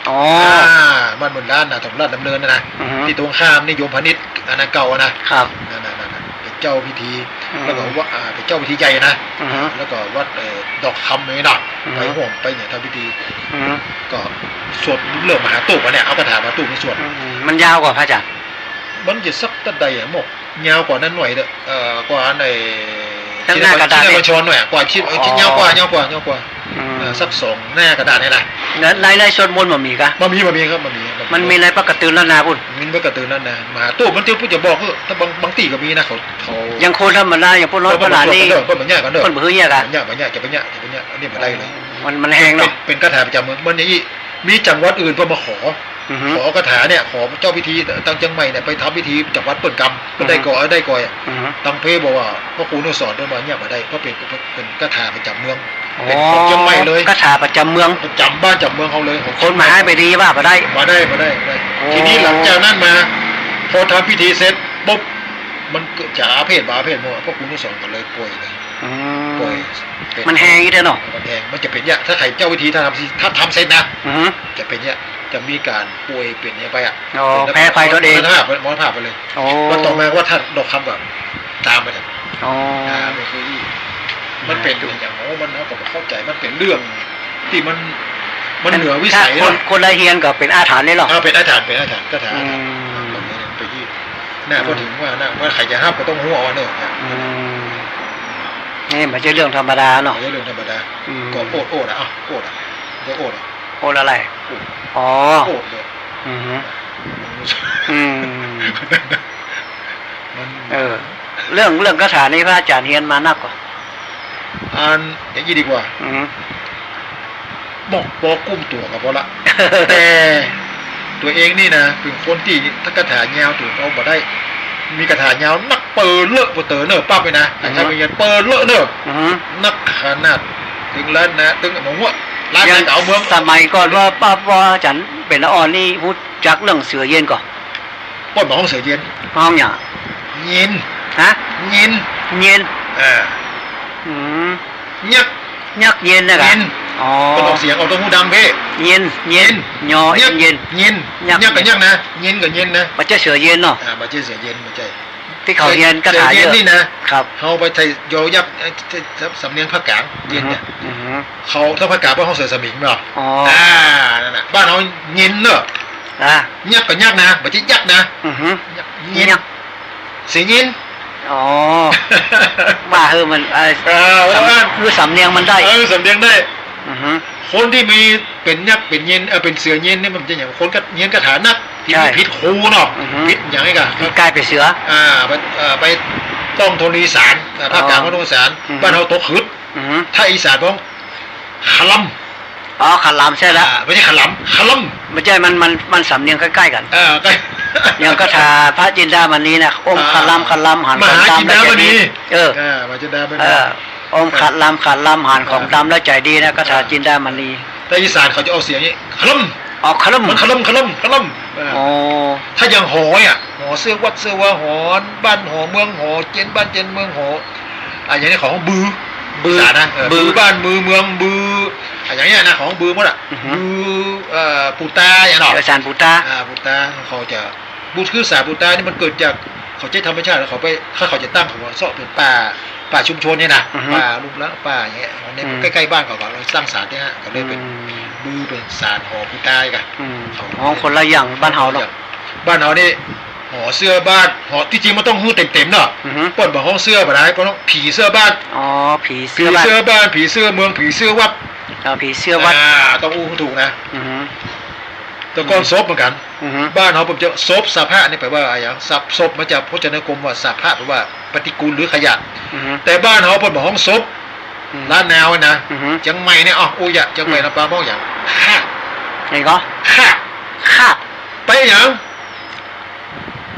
อ๋อ อ่า วัดหมื่นล้านนะ ถนนราชดำเนินนะนะ อือฮึ ตี้ตรงข้ามนิยมพาณิชย์ อันนั้นเก่าอะนะ ครับ นั่นๆๆๆ เป๋นเจ้าพิธี อืม แล้วก็ว่า อ่า เป๋นเจ้าพิธีใหญ่นะ อือฮึ แล้วก็วัด เอ่อ ดอกคำนี่เนาะ อือฮึ ไปฮ่วมไปเนี่ยทำพิธี อือฮึ ก็สวดเรื่องมหาตุ๊กอะเนี่ย เอาคาถามหาตุ๊กนี่สวด อืม มันยาวก่อพระอาจารย์ มันจะสักเต้าใดอะหมก ยาวก่านั้นหน่อยเต๊อะ เอ่อ ก่าใน หน้ากระดาษ ชินบัญชรหน่อยอะ ก่าชิน อ๋อ ยาวก่า ยาวก่า ยาวก่า อืม เอ่อ สักสองหน้ากระดาษนี่นะ ใน ใน ในสวดมนต์บ่มีก่ะ บ่มี บ่มีครับ บ่มี บ่มี มันมีในปกติแล้วนะปุ้น มีปกติแล้วนะ มหาตุ๊กมันตี้ปุ้นจะบอก เออ ถ้าบาง บางตี้ก็มีนะ เขา เขา อย่างคนธรรมดา อย่างพวกน้อย เออ พระหลานนี่ เปิ้นบ่ยากกั๋นเต๊อะ เปิ้นบ่ยากกั๋นเต๊อะ เปิ้นบ่ยากกั๋น บ่ยาก บ่ยาก จะบ่ยาก จะบ่ยาก อันนี้บ่ได้เลย มัน มันแฮงเนาะ เป๋น เป๋นคาถาประจ๋ำเมือง มันอย่างอี้ มีจังหวัดอื่นเปิ้นมาขอ อือฮึ ขอคาถาเนี่ย ขอเจ้าพิธีตางเจียงใหม่เนี่ย ไปทำพิธีจังหวัดเปิ้นกำ เปิ้นได้ก่อ อือฮึ ได้ก่ออะ อือฮึ ตางเพบอกว่า พระครูอนุสรณ์เปิ้นว่าเนี่ยบ่ได้ เพราะเป๋น เป๋นคาถาประจ๋ำเมือง อ๋อ เป๋นของเจียงใหม่เลย คาถาประจ๋ำเมือง ประจ๋ำบ้านจ๋ำเมืองเฮาเลย คนมาหาไปดีว่าบ่ได้ บ่ได้ บ่ได้ บ่ได้ โอ้ ทีนี้หลังจากนั้นมา พอทำพิธีเสร็จปุ๊บ มันก็จะอาเพศบ่อาเพศหมด พระครูอนุสรณ์ก็เลยป่วยเลย อืม ป่วย มันแฮงอี้เต๊อะเนาะ มันแฮง มันจะเป๋นอย่าง ถ้าใผเจ้าพิธี ถ้าทำ ถ้าทำเสร็จนะ อือฮึ จะเป๋นอย่าง จะมีก๋านป่วยเป๋นอย่างไปอะ อ๋อ เป๋น แพ้ภัยตนเอง มรณภาพ มรณภาพไปเลย โอ้ แล้วต่อมาวัดธาตุดอกคำก็ตามไปเถอะ อ๋อ อ่า มันคืออี้ มันเป๋นอย่าง โอ้ มัน เฮาก็บ่เข้าใจ๋ มันเป๋นเรื่องตี้มัน มันเหนือวิสัย ถ้าคน เนาะ คนใดเฮียนก็เป๋นอาถรรพ์เลยเหรอ อ่า เป๋นอาถรรพ์ เป๋นอาถรรพ์ คาถา อืม อาถรรพ์ เป๋นอย่างอี้ น่ะ อืม พอเถิงว่าน่ะ ว่าใผจะฮับก็ต้องฮู้เอาเน่อ อืม นี่บ่ใจ้เรื่องธรรมดาเนาะ บ่ใจ้เรื่องธรรมดา อืม ก็โอดโอดอะ อ่ะ โอดอะ ก็โอดอะ โอดอะไร โอด อ๋อ โอดเลย อือฮึ อืม มัน เออ เรื่อง เรื่องคาถานี่พระอาจ๋ารย์เฮียนมานักก่อ อัน อย่างอี้ดีกว่า อืม บอก ปอกุ้มตั๋วก็ปอละ แต่ตั๋วเองนี่นะ เป๋นคนตี้ถ้าคาถายาวตั๋วเอาบ่ได้ มีคาถายาวนักเป๋อเลอะ ปอเต๋อเน่อปั๊บเลยนะ อือฮึ อาจ๋ารย์เป๋อเลอะเน่อ อือฮึ นักขนาดเถิงล้านนา เถิงหม่องหัว ล้านนาก็เอาเมือง สมัยก่อนว่าป้า ป้าอาจ๋ารย์เป๋นละอ่อนนี่ ฮู้จักเรื่องเสือเย็นก่อ เปิ้นบ่ฮ้องเสือเย็น ฮ้องหยัง เย็น ฮะ เย็น เย็น เออ อืม ยักษ์ ยักษ์เย็นนะกะ เย็น อ๋อ เปิ้นออกเสียง ออกตางฮูดังเพ่ เย็น เย็น เย็น ยอ ยักษ์ เย็น เย็น ยักษ์ ยักษ์กับยักษ์นะ เย็นกับเย็นนะ บ่ใจ้เสือเย็นเนาะ อ่า บ่ใจ้เสือเย็น บ่ใจ้ ตี้เขาเฮียนคาถาเยอะ เย็นนี่นะ ครับ เฮาไปไทยยอยักษ์ เอ่อ สำเนียงภาคกลาง เย็นเนี่ย อือฮึ เขา ถ้าภาคกลางบ้านเฮาเสือสมิงเนาะ อ๋อ อ่า นั่นน่ะ บ้านเฮาเย็นเนาะ อ่า ยักษ์กับยักษ์นะ บ่ใจ้ยักษ์นะ อือฮึ เย็น ยักษ์ เสียเย็น อ๋อ ว่า เออ มัน เอ่อ เออ ว่า คือสำเนียงมันได้ เออ สำเนียงได้ อือฮึ คนตี้มีเป๋นยักษ์เป๋นเย็น เอ่อ เป๋นเสือเย็นนี่มันจะอย่าง คนก็เฮียนคาถานัก ตี้ ใช่ ผิดครูเนาะ อือฮึ ผิดอย่างนี้กะ กลายเป๋นเสือ อ่า ไป เอ่อ ไป ต้องโทนอีสาน อ่า ภาคกลาง อ๋อ ก็ต้องอีสาน อือฮึ บ้านเฮาตกขึด อือฮึ ถ้าอีสานฮ้อง คะลำ อ๋อ คะลำ ใจ้ละ อ่า บ่ใจ้ขะหลำ คะลำ บ่ใจ้ มัน มัน มันสำเนียงใก้ๆ กั๋น เออ ใก้ อย่างกาถาพระจินดามณีนะ อมคะลำ อ่า คะลำ หันของดำแล้วใจ๋ดี มหาจินดามณี เออ อ่า มหาจินดามณี เออ อมคะลำ คะลำ หันของดำแล้วใจ๋ดีนะ กาถาจินดามณี แต่อีสานเขาจะออกเสียงอย่างนี้ คะลำ อ๋อ คะลำ มันคะลำ คะลำ คะลำ อ่า อ๋อ ถ้าอย่างหอเนี่ย หอเสื้อวัดเสื้อวา หอบ้าน หอเมือง หอเจียนบ้านเจียนเมือง หอ อ่ะ อย่างนี้ของบือ บือ อีสานนะ เออ บือ บือบ้าน บือเมือง บือ อ่ะ อย่างเนี้ยนะ ของบือหมดอ่ะ อือฮึ บือ เอ่อ ปู่ตาอย่างเนาะ เออ ศาลปู่ตา อ่า ปู่ตา เขาจะ บุญคือศาลปู่ตานี่มันเกิดจาก เขาใจ๊ธรรมชาติแล้วเขาไป ถ้าเขาจะตั้งเขาก็เซาะเป๋นป่า ป่าชุมชนเนี่ยนะ อือฮึ ป่าลุ่มละ ป่าอย่างเงี้ย เนี่ย อืม ใก้ๆ บ้านเขาก็เลยตั้งศาลเนี่ยฮะ ก็เลยเป๋น อืม บือเป๋นศาลหอปู่ตาอีกอะ อืม เขา ฮ้องคนละอย่างบ้านเฮาเนาะ บ้านเฮานี่ หอเสื้อบ้าน หอ ตี้จริงมันต้องหื้อเต็มๆ เนาะ อือฮึ เปิ้นบ่ฮ้องเสื้อบ่ได้ เปิ้นฮ้องผีเสื้อบ้าน อ๋อ ผีเสื้อบ้าน ผีเสื้อบ้าน ผีเสื้อเมือง ผีเสื้อวัด อ๋อ ผีเสื้อวัด อ่า ต้องอู้หื้อถูกนะ อือฮึ แต่ก่อนศพเหมือนกั๋น อือฮึ บ้านเฮาเปิ้นจะศพ สะพะนี่แปลว่าอะหยัง ศพ ศพมาจากพจนานุกรมว่าสะพะ แปลว่าปฏิกูลหรือขยะ อือฮึ แต่บ้านเฮาเปิ้นบ่ฮ้องศพ อืม ล้านนาเว้ยนะ อือฮึ เจียงใหม่เนี่ย อ้าว อู้ยะ เจียงใหม่ อืม ลำปางฮ้องหยัง คาบ ไงก็ คาบ คาบ ไปหยัง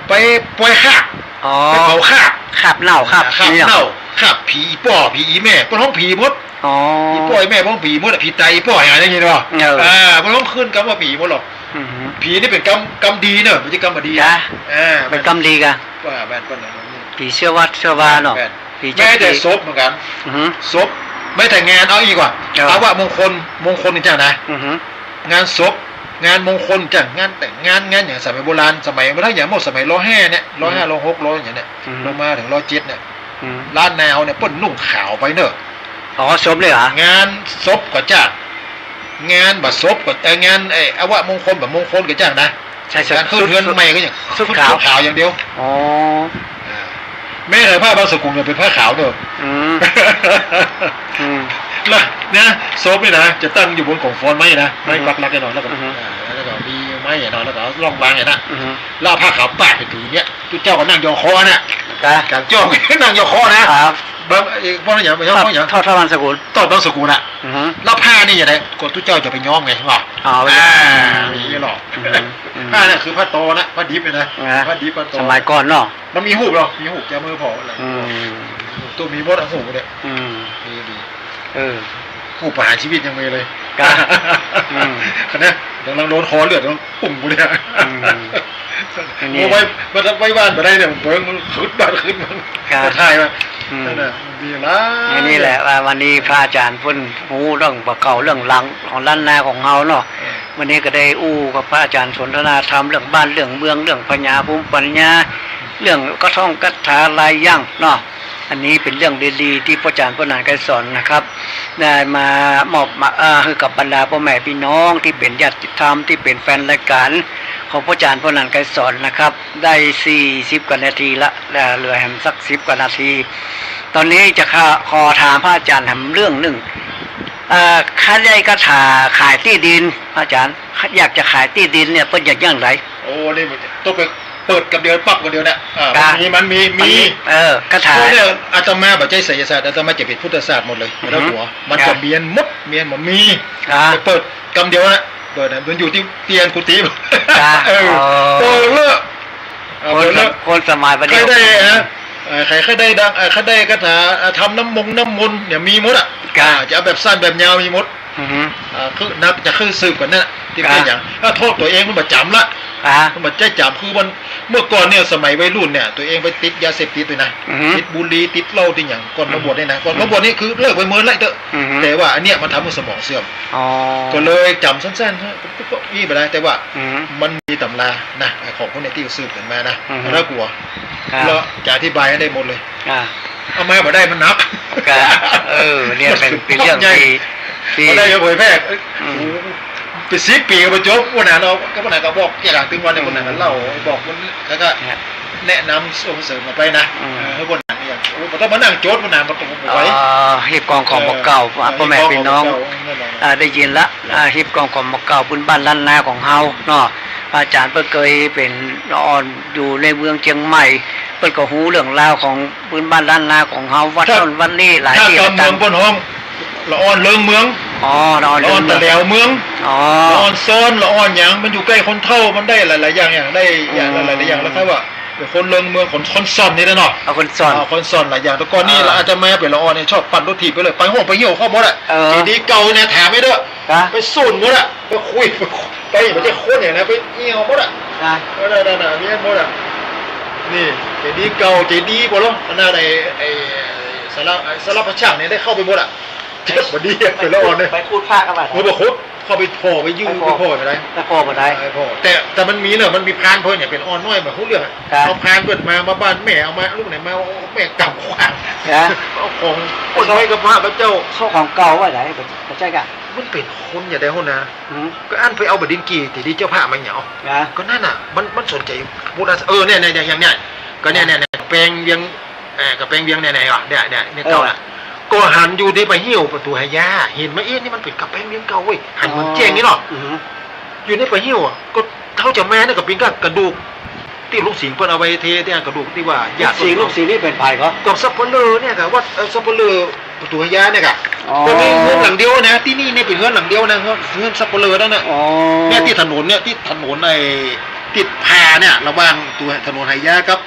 ไปปล่อยคาบ อ๋อ ไปเผาคาบ คาบเน่า คาบ อ่า คาบ นี่เหรอ เน่า คาบผีอีป้อ ผีอีแม่ เปิ้นฮ้องผีหมด อ๋อ อีป้ออีแม่ฮ้องผีหมดอะ ผีต๋ายอีป้อ อย่างนี้เนาะ เออ อ่า เปิ้นฮ้องขึ้นกำว่าผีหมดหรอก อือฮึ ผีนี่เป๋นกำ กำดีเนาะ บ่ใจ้กำบ่ดี จ้ะ อ่า เป๋นกำดีก่ะ ว่าแม่นเปิ้นน่ะ ผีเสื้อวัดเสื้อวาเนาะ แม่น ผีเจ้า แม้แต่ ผี ศพเหมือนกั๋น อือฮึ ศพ แม้แต่งาน เอาอี้ก่อน เออ อาวะมงคล มงคลนี่จ้ะนะ อือฮึ งานศพ งานมงคลจ้ะ งานแต่งงาน งานอย่างสมัยโบราณ สมัย บ่ทันอย่างหมด สมัย ร.ห้า เนี่ย ร.ห้า อืม ร.หก ร.อย่างเนี้ย อือฮึ ลงมาเถิง ร.เจ็ด เนี่ย อืม ล้านนาเนี่ย เปิ้นนุ่งขาวไปเนาะ อ๋อ ศพเลยเหรอ งานศพก็จ้าง งานบ่ศพก็ เอ่อ งาน เอ่อ อาวะมงคลบ่มงคลก็จ้างนะ ใช่ ใช่ งานขึ้นเฮือนใหม่ก็อย่าง ชุด ชุดขาว ชุดขาวอย่างเดียว อ๋อ อ่า แม้แต่ผ้าบางสกุลเนี่ยเป๋นผ้าขาวเนาะ อืม อืม แล้วเนี่ยศพนี่นะ จะตั้งอยู่บนก๋องฟอนไม้นะ ไม้ อือฮึ ปักหลักแน่นอน แล้วก็ อือฮึ อ่า แล้วก็มีไม้แน่นอน แล้วก็ร่องวางเนี่ยนะ อือฮึ แล้วเอาผ้าขาวปาดเป๋นผืนเนี่ย ตุ๊เจ้าก็นั่งยองคอน่ะ จ้ะ ก๋างจ้อง นั่งยองคอนะ ครับ บาง เอ่อ พวกนั้นอย่าง พวกอย่าง ทอด ทอดบางสกุล ทอดบางสกุลน่ะ อือฮึ แล้วผ้านี่อย่างไร ก็ตุ๊เจ้าจะไปย้อมไง ว่า อ๋อ อ่า อย่างนี้หรอ อือฮึ อืม ผ้าเนี่ยคือผ้าตอนะ ผ้าดิบเนี่ยนะ อ่า ผ้าดิบผ้าตอ สมัยก่อนเนาะ มันมีฮูปเหรอ มีฮูป จะเอามือผ่ออะไร อืม ตุ๊มีหมดอะฮูปเนี่ย อืม มีดี เออ ฮูปประหารชีวิตยังมีเลย ครับ อืม คันเนี้ย กำลังโดนคอเลือด กำลังปุ่งกูเนี่ย อืม อันนี้ เอาไว้ มันไว้บ้านบ่ได้เนี่ย มันเบิ่ง มันขึ้นบ้านขึ้นเมือง ครับ ก็ถ่ายมา อืม นั่นน่ะ มันมีหลาย อันนี้แหละว่าวันนี้พระอาจารย์เปิ้นฮู้เรื่องบ่าเก่าเรื่องหลังของล้านนาของเฮาเนาะ เออ วันนี้ก็ได้อู้กับพระอาจารย์สนทนาธรรมเรื่องบ้านเรื่องเมือง เรื่องพญาภูมิปัญญา เรื่องกระท่องคาถาหลายอย่างเนาะ อันนี้เป๋นเรื่องดีๆ ตี้พระอาจารย์เปิ้นนั้นไกสอนนะครับ ได้มามอบมา เอ่อ หื้อกับบรรดาป้อแม่ปี้น้องตี้เป๋นญาติธรรม ตี้เป๋นแฟนรายก๋านของพระอาจารย์เปิ้นนั้นไกสอนนะครับ ได้สี่สิบกว่านาทีละ เอ่อ เหลือแหมสักสิบกว่านาที ต๋อนนี้จะขอ ขอถามพระอาจารย์แหมเรื่องนึ่ง เอ่อ ใค่ได้คาถาขายตี้ดิน พระอาจารย์ อยากจะขายตี้ดินเนี่ย เปิ้นจะอย่างไร โอ้ นี่มันต้องไปเปิดกำเดียว ปั๊บกำเดียวเนี่ย อ่า ครับ มันมี มันมี มันมี มี เออ คาถา พวกเนี่ยอาตมาบ่ใจ้ไสยศาสตร์ อาตมาจะเป๋นพุทธศาสตร์หมดเลย อือฮึ แล้วหัว มันจะ ครับ เมียนหมด เมียนหมด มี ครับ ไปเปิดกำเดียวนะ เปิดนะ มันอยู่ตี้เตียงกุฏิ ครับ เออ อ๋อ เปิดเลย เอา คน เปิดเลย คนสมัยปัจจุบัน ใค่ได้นะ เออ ใค่ ใค่ได้ดัง เออ ใค่ได้คาถา เออ ทำน้ำมงน้ำมนต์เนี่ยมีหมดอะ ครับ อ่า จะเอาแบบสั้นแบบยาวมีหมด อือฮึ อ่า คือนับจะคือสืบกั๋นนั่นน่ะ ตี้ ครับ เป๋นอย่าง ถ้าโทษตั๋วเองมันบ่จ๋ำละ ครับ มันบ่ใจ้จ๋ำ คือมัน เมื่อก่อนเนี่ยสมัยวัยรุ่นเนี่ย ตั๋วเองไปติดยาเสพติดด้วยนะ อือฮึ ติดบุหรี่ ติดเหล้า ติดหยัง ก่อนมาบวชเนี่ยนะ ก่อนมาบวชนี่คือเลิกไปเมินละเต๊อะ อือฮึ แต่ว่าอันเนี้ยมันทำหื้อสมองเสื่อม อ๋อ ก็เลยจ๋ำสั้นๆ ฮะ ก็อี้บ่ได้ แต่ว่า อือฮึ มันมีต๋ำรานะ ไอ้ของพวกเนี้ยตี้สืบกั๋นมานะ อือฮึ แล้วกั๋ว ครับ แล้วจะอธิบายหื้อได้หมดเลย อ่า เอามาบ่ได้มันหนัก ก็ เออ เนี่ยเป๋น เป๋นเรื่องตี้ ตี้ บ่ได้จะเผยแพร่ เอ้ย อืม โอ้โห เป๋นสิบปี๋ก็บ่จบ วันนั้นเนาะ ก็วันนั้นก็บอกแก่หลังตึงวันเนี่ย อืม วันนั้นก็เล่า บอกมัน แล้วก็ เนี่ย แนะนำส่งเสริมกั๋นไปนะ อืม เออ ให้วันนั้นเนี่ย โอ้โห บ่ต้องมานั่งโจทย์วันนั้น มันต้อง อ๋อ ไหว หีบกองของบ่าเก่า เออ ป้อแม่ปี้น้อง หีบกองของบ่าเก่า นั่นแหละ อ่า ได้ยินละ อ่า หีบกองของบ่าเก่า พื้นบ้านล้านนาของเฮาเนาะ พระอาจารย์เปิ้นเกยเป๋นอ่อนอยู่ในเมืองเจียงใหม่ เป ปิ้นก็ฮู้เรื่องราวของปื้นบ้านล้านนาของเฮา วัด ถ้า โน่นวัดนี้หลาย ถ้า ตี้หลาย กำเมือง ตัง เปิ้นฮ้อง ละอ่อนเริงเมือง อ๋อ ละอ่อน ละอ่อน เริงเมือง ตะแหลวเมือง อ๋อ ละอ่อนซ้อน ละอ่อนหยัง มันอยู่ใก้คนเฒ่า มันได้หลายๆ อย่าง อย่างได้อย่าง อืม หลายๆ อย่าง แล้วใค่ว่า เป๋นคนเริงเมือง คน คนซ้อนนี่แหละเนาะ เอาคนซ้อน อ่า คนซ้อนหลายอย่าง แต่ก่อนนี้ อ่า ละอาตมาเป๋นละอ่อนเนี่ย ชอบปั่นรถถีบไปเลย ไปห้องไปเหี่ยวเข้าหมดอะ เออ เจดีย์เก่าเนี่ย ถามไปเถอะ กะ ไปสูนหมดอะ ไปคุย ไป ไป ไปเจ้าคนอย่างนั้น ไปเหี่ยวหมดอะ กะ เออ นั่นๆๆ มีหมดอะ นี่ เจดีย์เก่า เจดีย์บ่เหรอ อันนั้นไอ้ ไอ้สาร ไอ้สารพระช่างเนี่ย ได้เข้าไปหมดอะ เจ็บบ่ดีอะ เป๋นละอ่อนเนี่ย ไปขุดพระก็ว่าได้ เออ ไปขุด เข้าไปผ่อ ไปยื้อ ไปผ่อ ไปผ่อไปได้ ไปผ่อไปได้ ไปผ่อ แต่ แต่มันมีเนอะ มันมีพรานเปิ้นเนี่ย เป๋นอ่อนน้อย บ่ฮู้เรื่องอะ ครับ เอาพรานเปิ้นมา มาบ้านแม่ เอามาลูกไหนมา เอาแม่กำขวาง ครับ เอาของ คนน้อยกับพระกับเจ้า ของเก่าว่าได้ บ่ใจ้กะ มันเป๋นคนอย่างใดหั้นนะ อืม ก็อันไปเอาบ่าดินกี่ เจดีย์เจ้าพระมาเนี่ย เอา นะ ก็นั่นน่ะ มัน มันสนใจ๋พุทธศาส เออ เนี่ย เนี่ย อย่างเนี่ย ก็เนี่ย เนี่ย เนี่ย กำแปงเวียง เอ่อ กำแปงเวียงเนี่ย เนี่ย เนี่ย เนี่ย เก่าน่ะ เออ ก็หันอยู่ในป่าเหี่ยวประตูหายา หันมา เอ๊ะ นี่มันเป๋นกำแปงเวียงเก่าเว้ย หันเหมือนแจ้งนี่เนาะ อ๋อ อือฮึ อยู่ในป่าเหี่ยวอะ ก็เฒ่าจ๋ำแม่เนี่ยก็เป๋นกะ กระดูก ตี้ลุงสิงห์เปิ้นเอาไปเท ตี้กระดูกตี้ว่าญาติ ลุงสิงห์ ลุงสิงห์นี่เป๋นใผก่อ ก็สัปเหร่อเนี่ยกะ วัด เอ่อ สัปเหร่อประตูหายาเนี่ยกะ อ๋อ ก็มีเฮือนหลังเดียวนะ ตี้นี่เนี่ยเป๋นเฮือนหลังเดียวนะ เฮือน เฮือนสัปเหร่อนั่นน่ะ อ๋อ เนี่ยตี้ถนนเนี่ย ตี้ถนนไอ้ ตี้ผ่าเนี่ย ระหว่างประตู ถนนหายากับ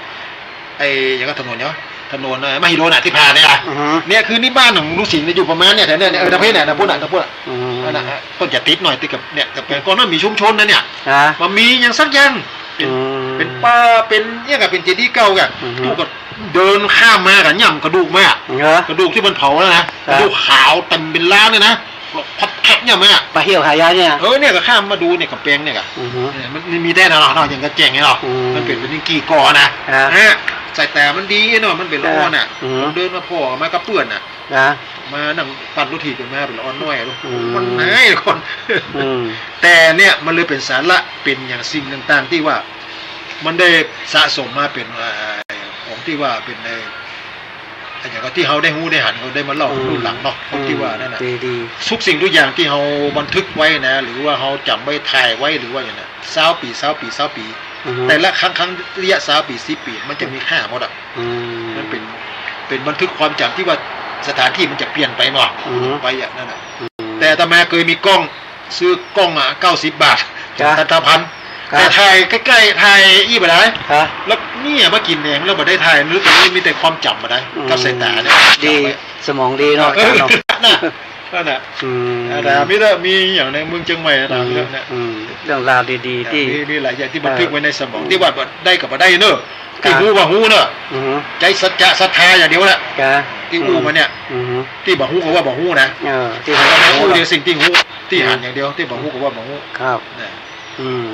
ไอ้ อย่างก็ถนนเนาะ ถนน เอ่อ มหิดลน่ะ ตี้ผ่าเนี่ยอะ อือฮึ เนี่ยคือนี่บ้านของลุงสิงห์เนี่ยอยู่ประมาณเนี่ย แถวเนี่ย เนี่ย เออ ตะเภนเนี่ย ตะพุ้นน่ะ ตะพุ้นน่ะ อืม นั่นน่ะ เปิ้นจะติดหน่อย ติดกับเนี่ย กับแปงก่อนนั้นมีชุมชนนะเนี่ย ฮะ บ่มีหยังสักอย่าง เป๋น อืม เป๋นป่า เป๋นเนี่ยกะ เป๋นเจดีย์เก่ากะ อือฮึ ลูกก็เดินข้ามมากะ ย่ำกระดูกมา เหรอ กระดูกตี้มันเผาแล้วนะ ครับ กระดูกขาวเต็มเป๋นล้านเลยนะ พับๆ เนี่ยมา ป่าเหี่ยวหายาเนี่ย เออ เนี่ยก็ข้ามมาดูเนี่ย กำแปงเนี่ยกะ อือฮึ เนี่ยมัน มันมีแต๊นะเนาะ เนาะ อย่างกะแจ้งเนี่ยเนาะ อืม มันเป๋น เป๋นกี่ก่อนะ ฮะ ฮะ สายต๋ามันดีเนาะ มันเป๋นละอ่อนน่ะ อืม เปิ้นเดินมาผ่อมากับเปื้อนน่ะ นะ มานั่งปั่นรถถีบกั๋นมาเป๋นละอ่อนน้อยอะลูก อืม มันหายคน อืม แต่เนี่ยมันเลยเป๋นสาระ เป๋นอย่างสิ่งต่างๆ ตี้ว่ามันได้สะสมมาเป๋น เอ่อ ของตี้ว่าเป๋นใน อะหยังก็ตี้เฮาได้ฮู้ได้หัน เฮาได้มาเล่า อืม รุ่นหลังเนาะ อืม ตี้ว่านั่นน่ะ ดีๆ ทุกสิ่งทุกอย่างตี้เฮาบันทึกไว้นะ หรือว่าเฮาจ๋ำไว้ ถ่ายไว้ หรือว่าอย่างนั้น ซาวปี๋ ซาวปี๋ ซาวปี๋ อือฮึ แต่ละครั้ง ครั้งระยะซาวปี๋ สิบปี๋ มันจะมีค่าหมดอะ อืม มันเป๋น เป๋นบันทึกความจ๋ำตี้ว่าสถานตี้มันจะเปลี่ยนไปเนาะ อือฮึ ไปอย่างนั้นน่ะ อืม แต่อาตมาเกยมีกล้อง ซื้อกล้องอะ เก้าสิบบาท จ้ะ ทันตะพันธ์ ครับ แต่ถ่ายใก้ๆ ถ่ายอี้บ่ได้ ครับ แล้วเนี่ยมากิ๋นเอง แล้วบ่ได้ถ่าย นึกว่ามีแต่ความจ๋ำบ่ได้ อืม กับสายต๋าเนี่ย ดี จ๋ำไว้ สมองดีเนาะ เออ อาจ๋ารย์เนาะ น่ะ นั่นน่ะ อืม อ่า แต่มีแต่ มีอย่างในเมืองเจียงใหม่นะ อืม เนี่ย อืม เรื่องราวดีๆ ตี้ มี มีหลายอย่างตี้บันทึกไว้ในสมอง เออ ตี้ว่าบ่ได้กับบ่ได้เนอะ ครับ ตี้ฮู้ว่าฮู้เนอะ อือฮึ ใจ๊สัจจะศรัทธาอย่างเดียวแหละ ครับ ตี้อู้มาเนี่ย อือฮึ ตี้บ่ฮู้ก็ว่าบ่ฮู้นะ เออ ตี้ฮู้ก็บ่ฮู้ ฮู้เดียวสิ่งตี้ฮู้ ตี้หันอย่างเดียว ตี้บ่ฮู้ก็ว่าบ่ฮู้ ครับ นะ อืม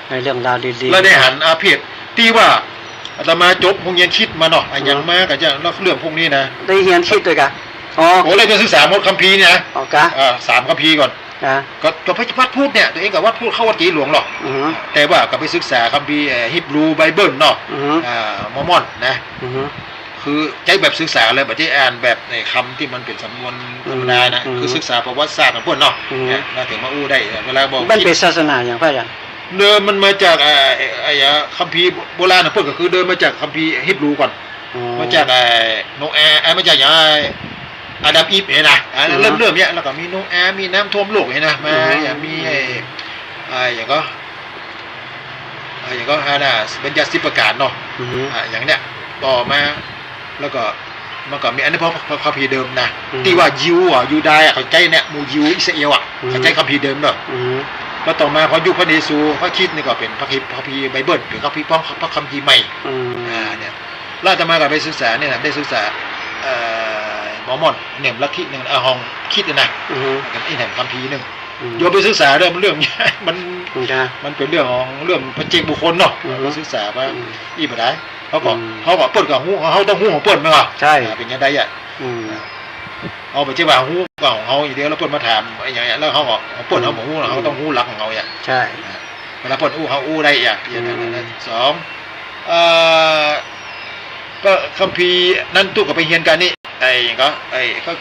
ในเรื่องราวดีๆ แล้วได้หันอาเพศตี้ว่าอาตมาจบโฮงเฮียนคริสต์มาเนาะ อะหยัง อืม มาก็จะเล่าเรื่องพวกนี้นะ ได้เฮียนคริสต์ตวยกะ อ๋อ โอ้ เลยไปศึกษาหมดคัมภีร์เนี่ยนะ อ๋อกะ อ่า สามคัมภีร์ก่อน นะ ก็ ก็ไปวัดพุทธเนี่ย ตั๋วเองก็วัดพุทธ เข้าวัดเกศหลวงเนาะ อือฮึ แต่ว่าก็ไปศึกษาคัมภีร์ เอ่อ ฮีบรูไบเบิลเนาะ อือฮึ อ่า มอร์มอนนะ อือฮึ คือใจ๊แบบศึกษาเลย บ่ใจ้อ่านแบบไอ้กำตี้มันเป๋นสำนวนธรรมดานะ อืม คือศึกษาประวัติศาสตร์ของเปิ้นเนาะ อืม เนี่ย มาเถิงมาอู้ได้ เวลาบอก มันเป๋นศาสนาหยัง พระอาจ๋ารย์ เดิมมันมาจาก เอ่อ ไอ้ ไอ้ คัมภีร์โบราณของเปิ้นก็คือเดิมมาจากคัมภีร์ฮีบรูก่อน อ๋อ มาจาก ไอ้ โนอาห์ ไอ้ มาจากหยัง ไอ้ อาดัมอีฟเนี่ยนะ อ่า อืม เริ่ม เริ่มเนี่ย แล้วก็มีโนอาห์ มีน้ำท่วมโลกเนี่ยนะ มา อืม อย่างมีไอ้ ไอ้ อย่างก็ อ่า อย่างก็ อ่า น่ะ บัญญัติสิบประการเนาะ อือฮึ อ่า อย่างเนี้ย ต่อมา แล้วก็ มันก็มี อันนี้พระ พระ พระคัมภีร์เดิมนะ อือฮึ ตี้ว่ายิวอ่ะ ยูดายอ่ะ เขาใจ๊เนี่ย หมู่ยิวอิสราเอลอ่ะ อือฮึ เขาใจ๊คัมภีร์เดิมเนาะ อือฮึ แล้วต่อมาพอยุคพระเยซู พระคริสต์นี่ก็เป๋นพระคัมภีร์ พระคัมภีร์ไบเบิล เป๋นพระคัมภีร์ พระคัมภีร์ใหม่ อืม อ่า เนี่ย แล้วอาตมาก็ไปศึกษาเนี่ยนะ ได้ศึกษา เอ่อ มอร์มอน เนี่ย ลัทธิหนึ่ง อ่า ของคริสต์เนี่ยนะ อือฮึ กับอีกแหนมคัมภีร์หนึ่ง อืม โยมไปศึกษาเรื่อง เรื่อง มัน จ้ะ มันเป๋นเรื่องของเรื่องปัจเจกบุคคลเนาะ อืม ไปศึกษาว่า อืม อี้บ่ได้ เขาก็ อืม เขาก็เปิ้นก็ฮู้ เขาต้องฮู้ของเปิ้นแม่นบ่ ใช่ อ่า เป๋นอย่างใดอ่ะ อืม เอาไปเจ้าว่าฮู้ก็ของเขาอย่างเดียว แล้วเปิ้นมาถามอะหยังเนี่ย แล้วเขาก็ของเปิ้น อืม เขาบ่ฮู้ เขาก็ต้องฮู้หลักของเขาอย่าง ใช่ อ่า เวลาเปิ้นอู้ เขาอู้ได้อย่าง อย่างนั้น อืม นะ สอง เอ่อ ก็คัมภีร์นั้นตุ๊กก็ไปเฮียนกั๋นนี่ ไอ้หยังก็ ไอ้ ก็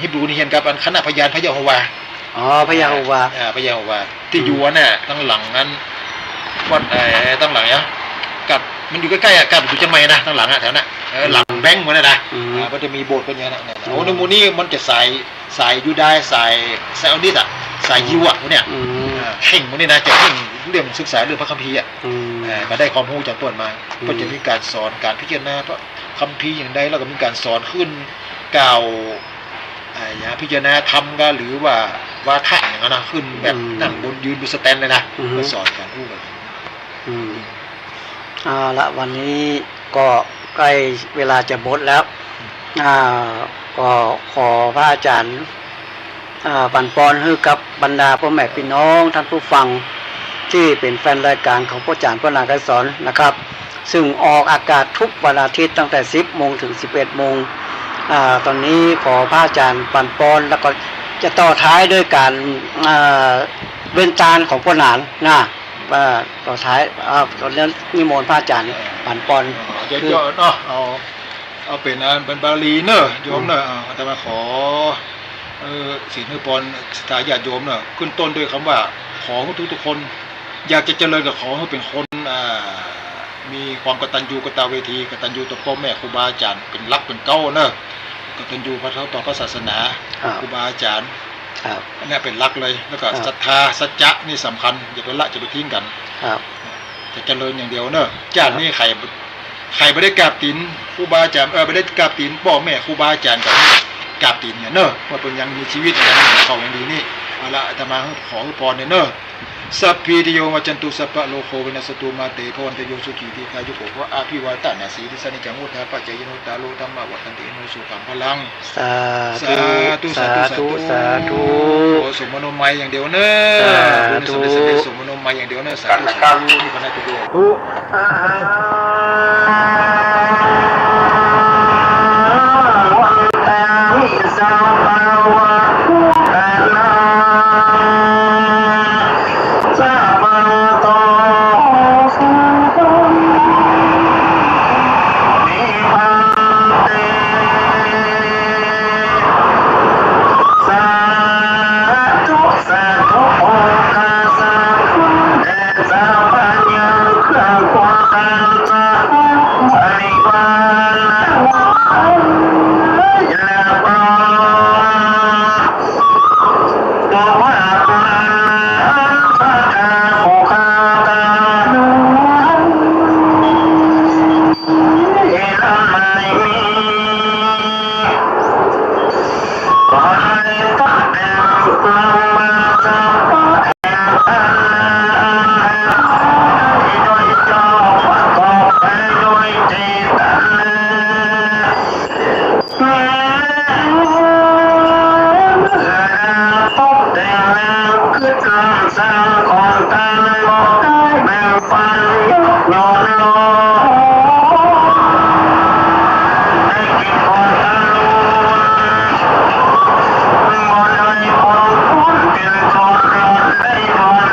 ฮีบรูนี่เฮียนกับอันคณะพยานพระเยโฮวาห์ อ๋อ พระเยโฮวาห์ อ่า พระเยโฮวาห์ ตี้ อืม อยู่อันน่ะ ตังหลังนั้น วัด เอ่อ ตังหลังเนี่ย กับ มันอยู่ใก้ๆ อะ ก้าไปดูเจียงใหม่นะ ตางหลังอะ แถวนั้น เออ อืม หลังแบงก์มันนะนะ อืม อ่า มันจะมีโบสถ์มันอย่างนั้นนะ อืม โอ้ ในหมู่นี้มันจะสาย สายยูดาย สาย สายซาอุดิสอะ สายยิวอะ อืม พวกเนี้ย อืม อ่า เข่งพวกนี้นะ จะเข่งเรื่องศึกษาเรื่องพระคัมภีร์อะ อืม อ่า ก็ได้ความฮู้จากเปิ้นมา อืม ก็จะมีก๋านสอนก๋านพิจารณาพระคัมภีร์อย่างใด แล้วก็มีก๋านสอนขึ้นกล่าว อ่า อย่างพิจารณาธรรมก็ หรือว่าวาทะอย่างนั้นนะ ขึ้นแบบ อืม นั่งบนยืนบนสแตนเลยนะ อืม ก็สอนก๋านฮู้กัน อืม เอาละ วันนี้ก็ใก้เวลาจะหมดแล้ว อ่า ก็ขอพระอาจารย์ อ่า ปั๋นปอนหื้อกับบรรดาป้อแม่ปี้น้องต้านผู้ฟัง ตี้เป๋นแฟนรายก๋านของป้อจ๋ารย์ป้อนางไกรสอนนะครับ ซึ่งออกอากาศกู้วันอาทิตย์ตั้งแต่สิบโมงเถิงสิบเอ็ดโมง อ่า ต๋อนนี้ขอพระอาจารย์ปั๋นปอน แล้วก็จะต่อท้ายด้วยก๋าน อ่า เวียนตานของป้อหนานนะ อ่า ต่อท้าย อ่า ต๋อนนี้นิมนต์พระอาจารย์ เออ ปั๋นปอน อ๋อ เดี๋ยว คือ เดี๋ยวเนาะ เอา เอาเป๋นอันเป๋นบาลีเน่อ โยมเน่อ อืม อ่า อาตมาขอ เออ ศีลหื้อปอนศรัทธาญาติโยมเน่อ ขึ้นต้นด้วยกำว่า ขอหื้อทุกๆ คน อยากจะเจริญก็ขอหื้อเป๋นคน อ่า มีความกตัญญูกตเวที กตัญญูต่อป้อแม่ครูบาอาจ๋ารย์ เป๋นหลักเป๋นเก๊าเน่อ กตัญญูพระ ต่อพระศาสนา ครับ ครูบาอาจ๋ารย์ ครับ อันนี้เป๋นหลักเลย แล้วก็ ครับ ศรัทธา สัจจะนี่สำคัญ อย่าไปละ อย่าไปทิ้งกั๋น ครับ จะเจริญอย่างเดียวเน่อ ครับ จ้าดนี้ใผ ใผบ่ได้กราบตี๋นครูบาอาจ๋ารย์ เออ บ่ได้กราบตี๋นป้อแม่ครูบาอาจ๋ารย์ ก็กราบตี๋นเนี่ยเน่อ ว่าเปิ้นยังมีจีวิต ยังอยู่ของเขายังดีนี่ เอาละ อาตมาขอหื้อปอนเนี่ยเน่อ Sabbītiyo vivajjantu, sabbarogo vinassatu, mā te bhavatvantarāyo, sukhī dīghāyuko bhava. Abhivādanasīlissa niccaṃ vuḍḍhāpacāyino, cattāro dhammā vaḍḍhanti, āyu vaṇṇo sukhaṃ balaṃ. สาธุ สาธุ สาธุ สาธุ สาธุ ขอสมมโนมัยอย่างเดียวเน่อ สาธุ บุญสำเร็จ สมมโนมัยอย่างเดียวเน่อ สาธุ สาธุ นิพพานัตถิโย สาธุ สาธุ โอภาสะ สาธุ แด่เจ้าปัญญา เครื่องป้องกันจากบริวารและพร้อม ตัวว่าพระคาผู้ฆ่าตาย เห็นอันไม่มี ขอให้ตั้งแต่ลงมาจากพระแห่งอันนาอันแห่งโดยจอบประกอบไปโดยเจตนา แม้เวลาพบแต่งงานกึ๊ดล้างสร้างของตนบ่ได้แบ่งปันยกย่อนลง ได้กินของตน บ่ได้ของคนเป็นของหลอดได้บ่อน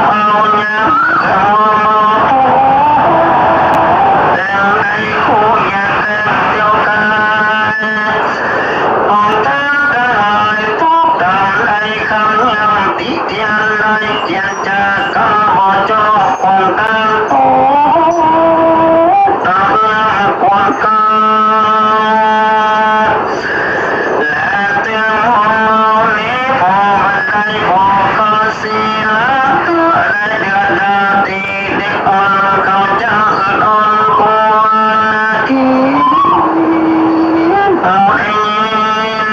เอาอย่างเดียว แต่งในคู่อย่าแต่งเดียวกัน ของท่านทั้งหลายทุกท่านได้คำย้ำติเตียนได้เจียนจากคำบ่จอบของท่านผู้ตำนานควรเกิด และเตียงห้องนอนนี้พอบันไดพอก็สีลาได้เดือดดาลตีเด็กอ่อนเขาจะนอนควรนาที เอาได้ยิน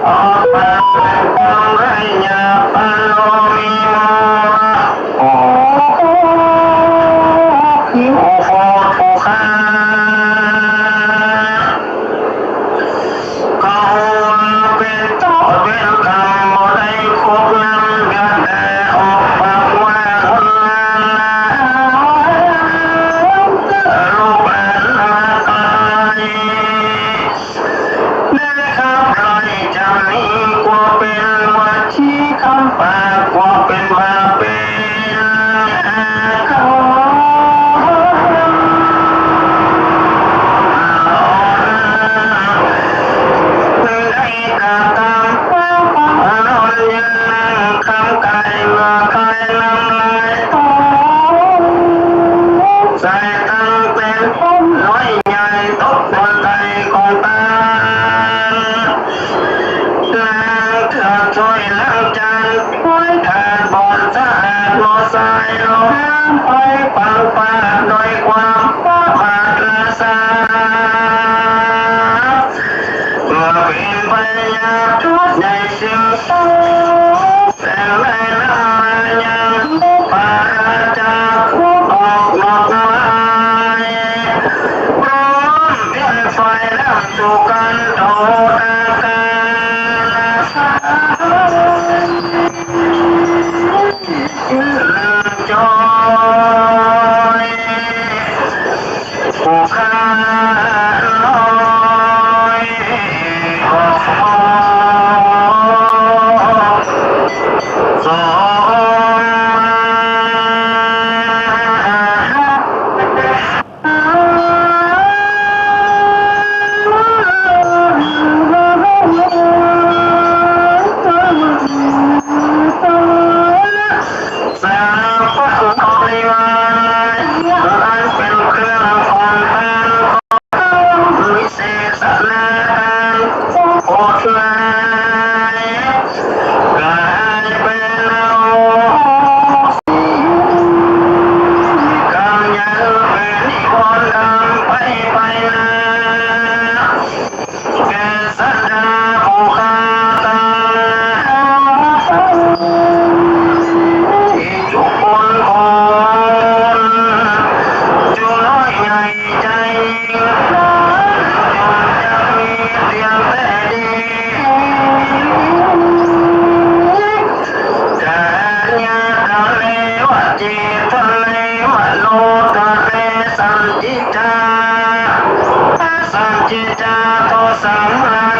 ออกปากเป็นคำไร้หยาบอารมณ์มีมัว โอ้ โอ้ โอ้ โอ้ โอ้ เขาเป็นโต้เป็นกำบ่ได้คบนำกันแต่ออกปากว่าคนงานลูกหลานมาไกล นะครับ ใครจะมีกลัวเป็นวัชชีคำปากกลัวเป็นบาปเป็นเขา ได้กระทำความนอนยังนั่งคำกายมาคายน้ำลายตกใส่ ใดก็ต๋าม นางเถื่อถ้วยล้างจาน ถ้วยถาดบ่อนสะอาด บ่อทรายหลง ไปปังปาดโดยความประมาทละซา เมื่อเป๋นไปอยากจุดใหญ่ซึ่ง แสงในน้ำมายังปราจากผู้ออกดอกไม้ พร้อมเพียงไฟน้ำสู่กันโทษอาการ จอยผู้ข้าน้อย สอง สาม พระบริวารอันเป๋นเครื่องของท่าน วิเศษนาการผู้โปรดหลาย กลายเป๋นเอา กำยังเป๋นนิวรณ์ดำไปไปนา แก่สัตดาผู้ข้าตาย ทุกคนคนจุน้อยใหญ่ ใจยิ่งน้อย จงจะมีเพียงแต่ดี กายทะเล วจีทะเล มโนทะเล สันติจา สันติจาโตสัมมา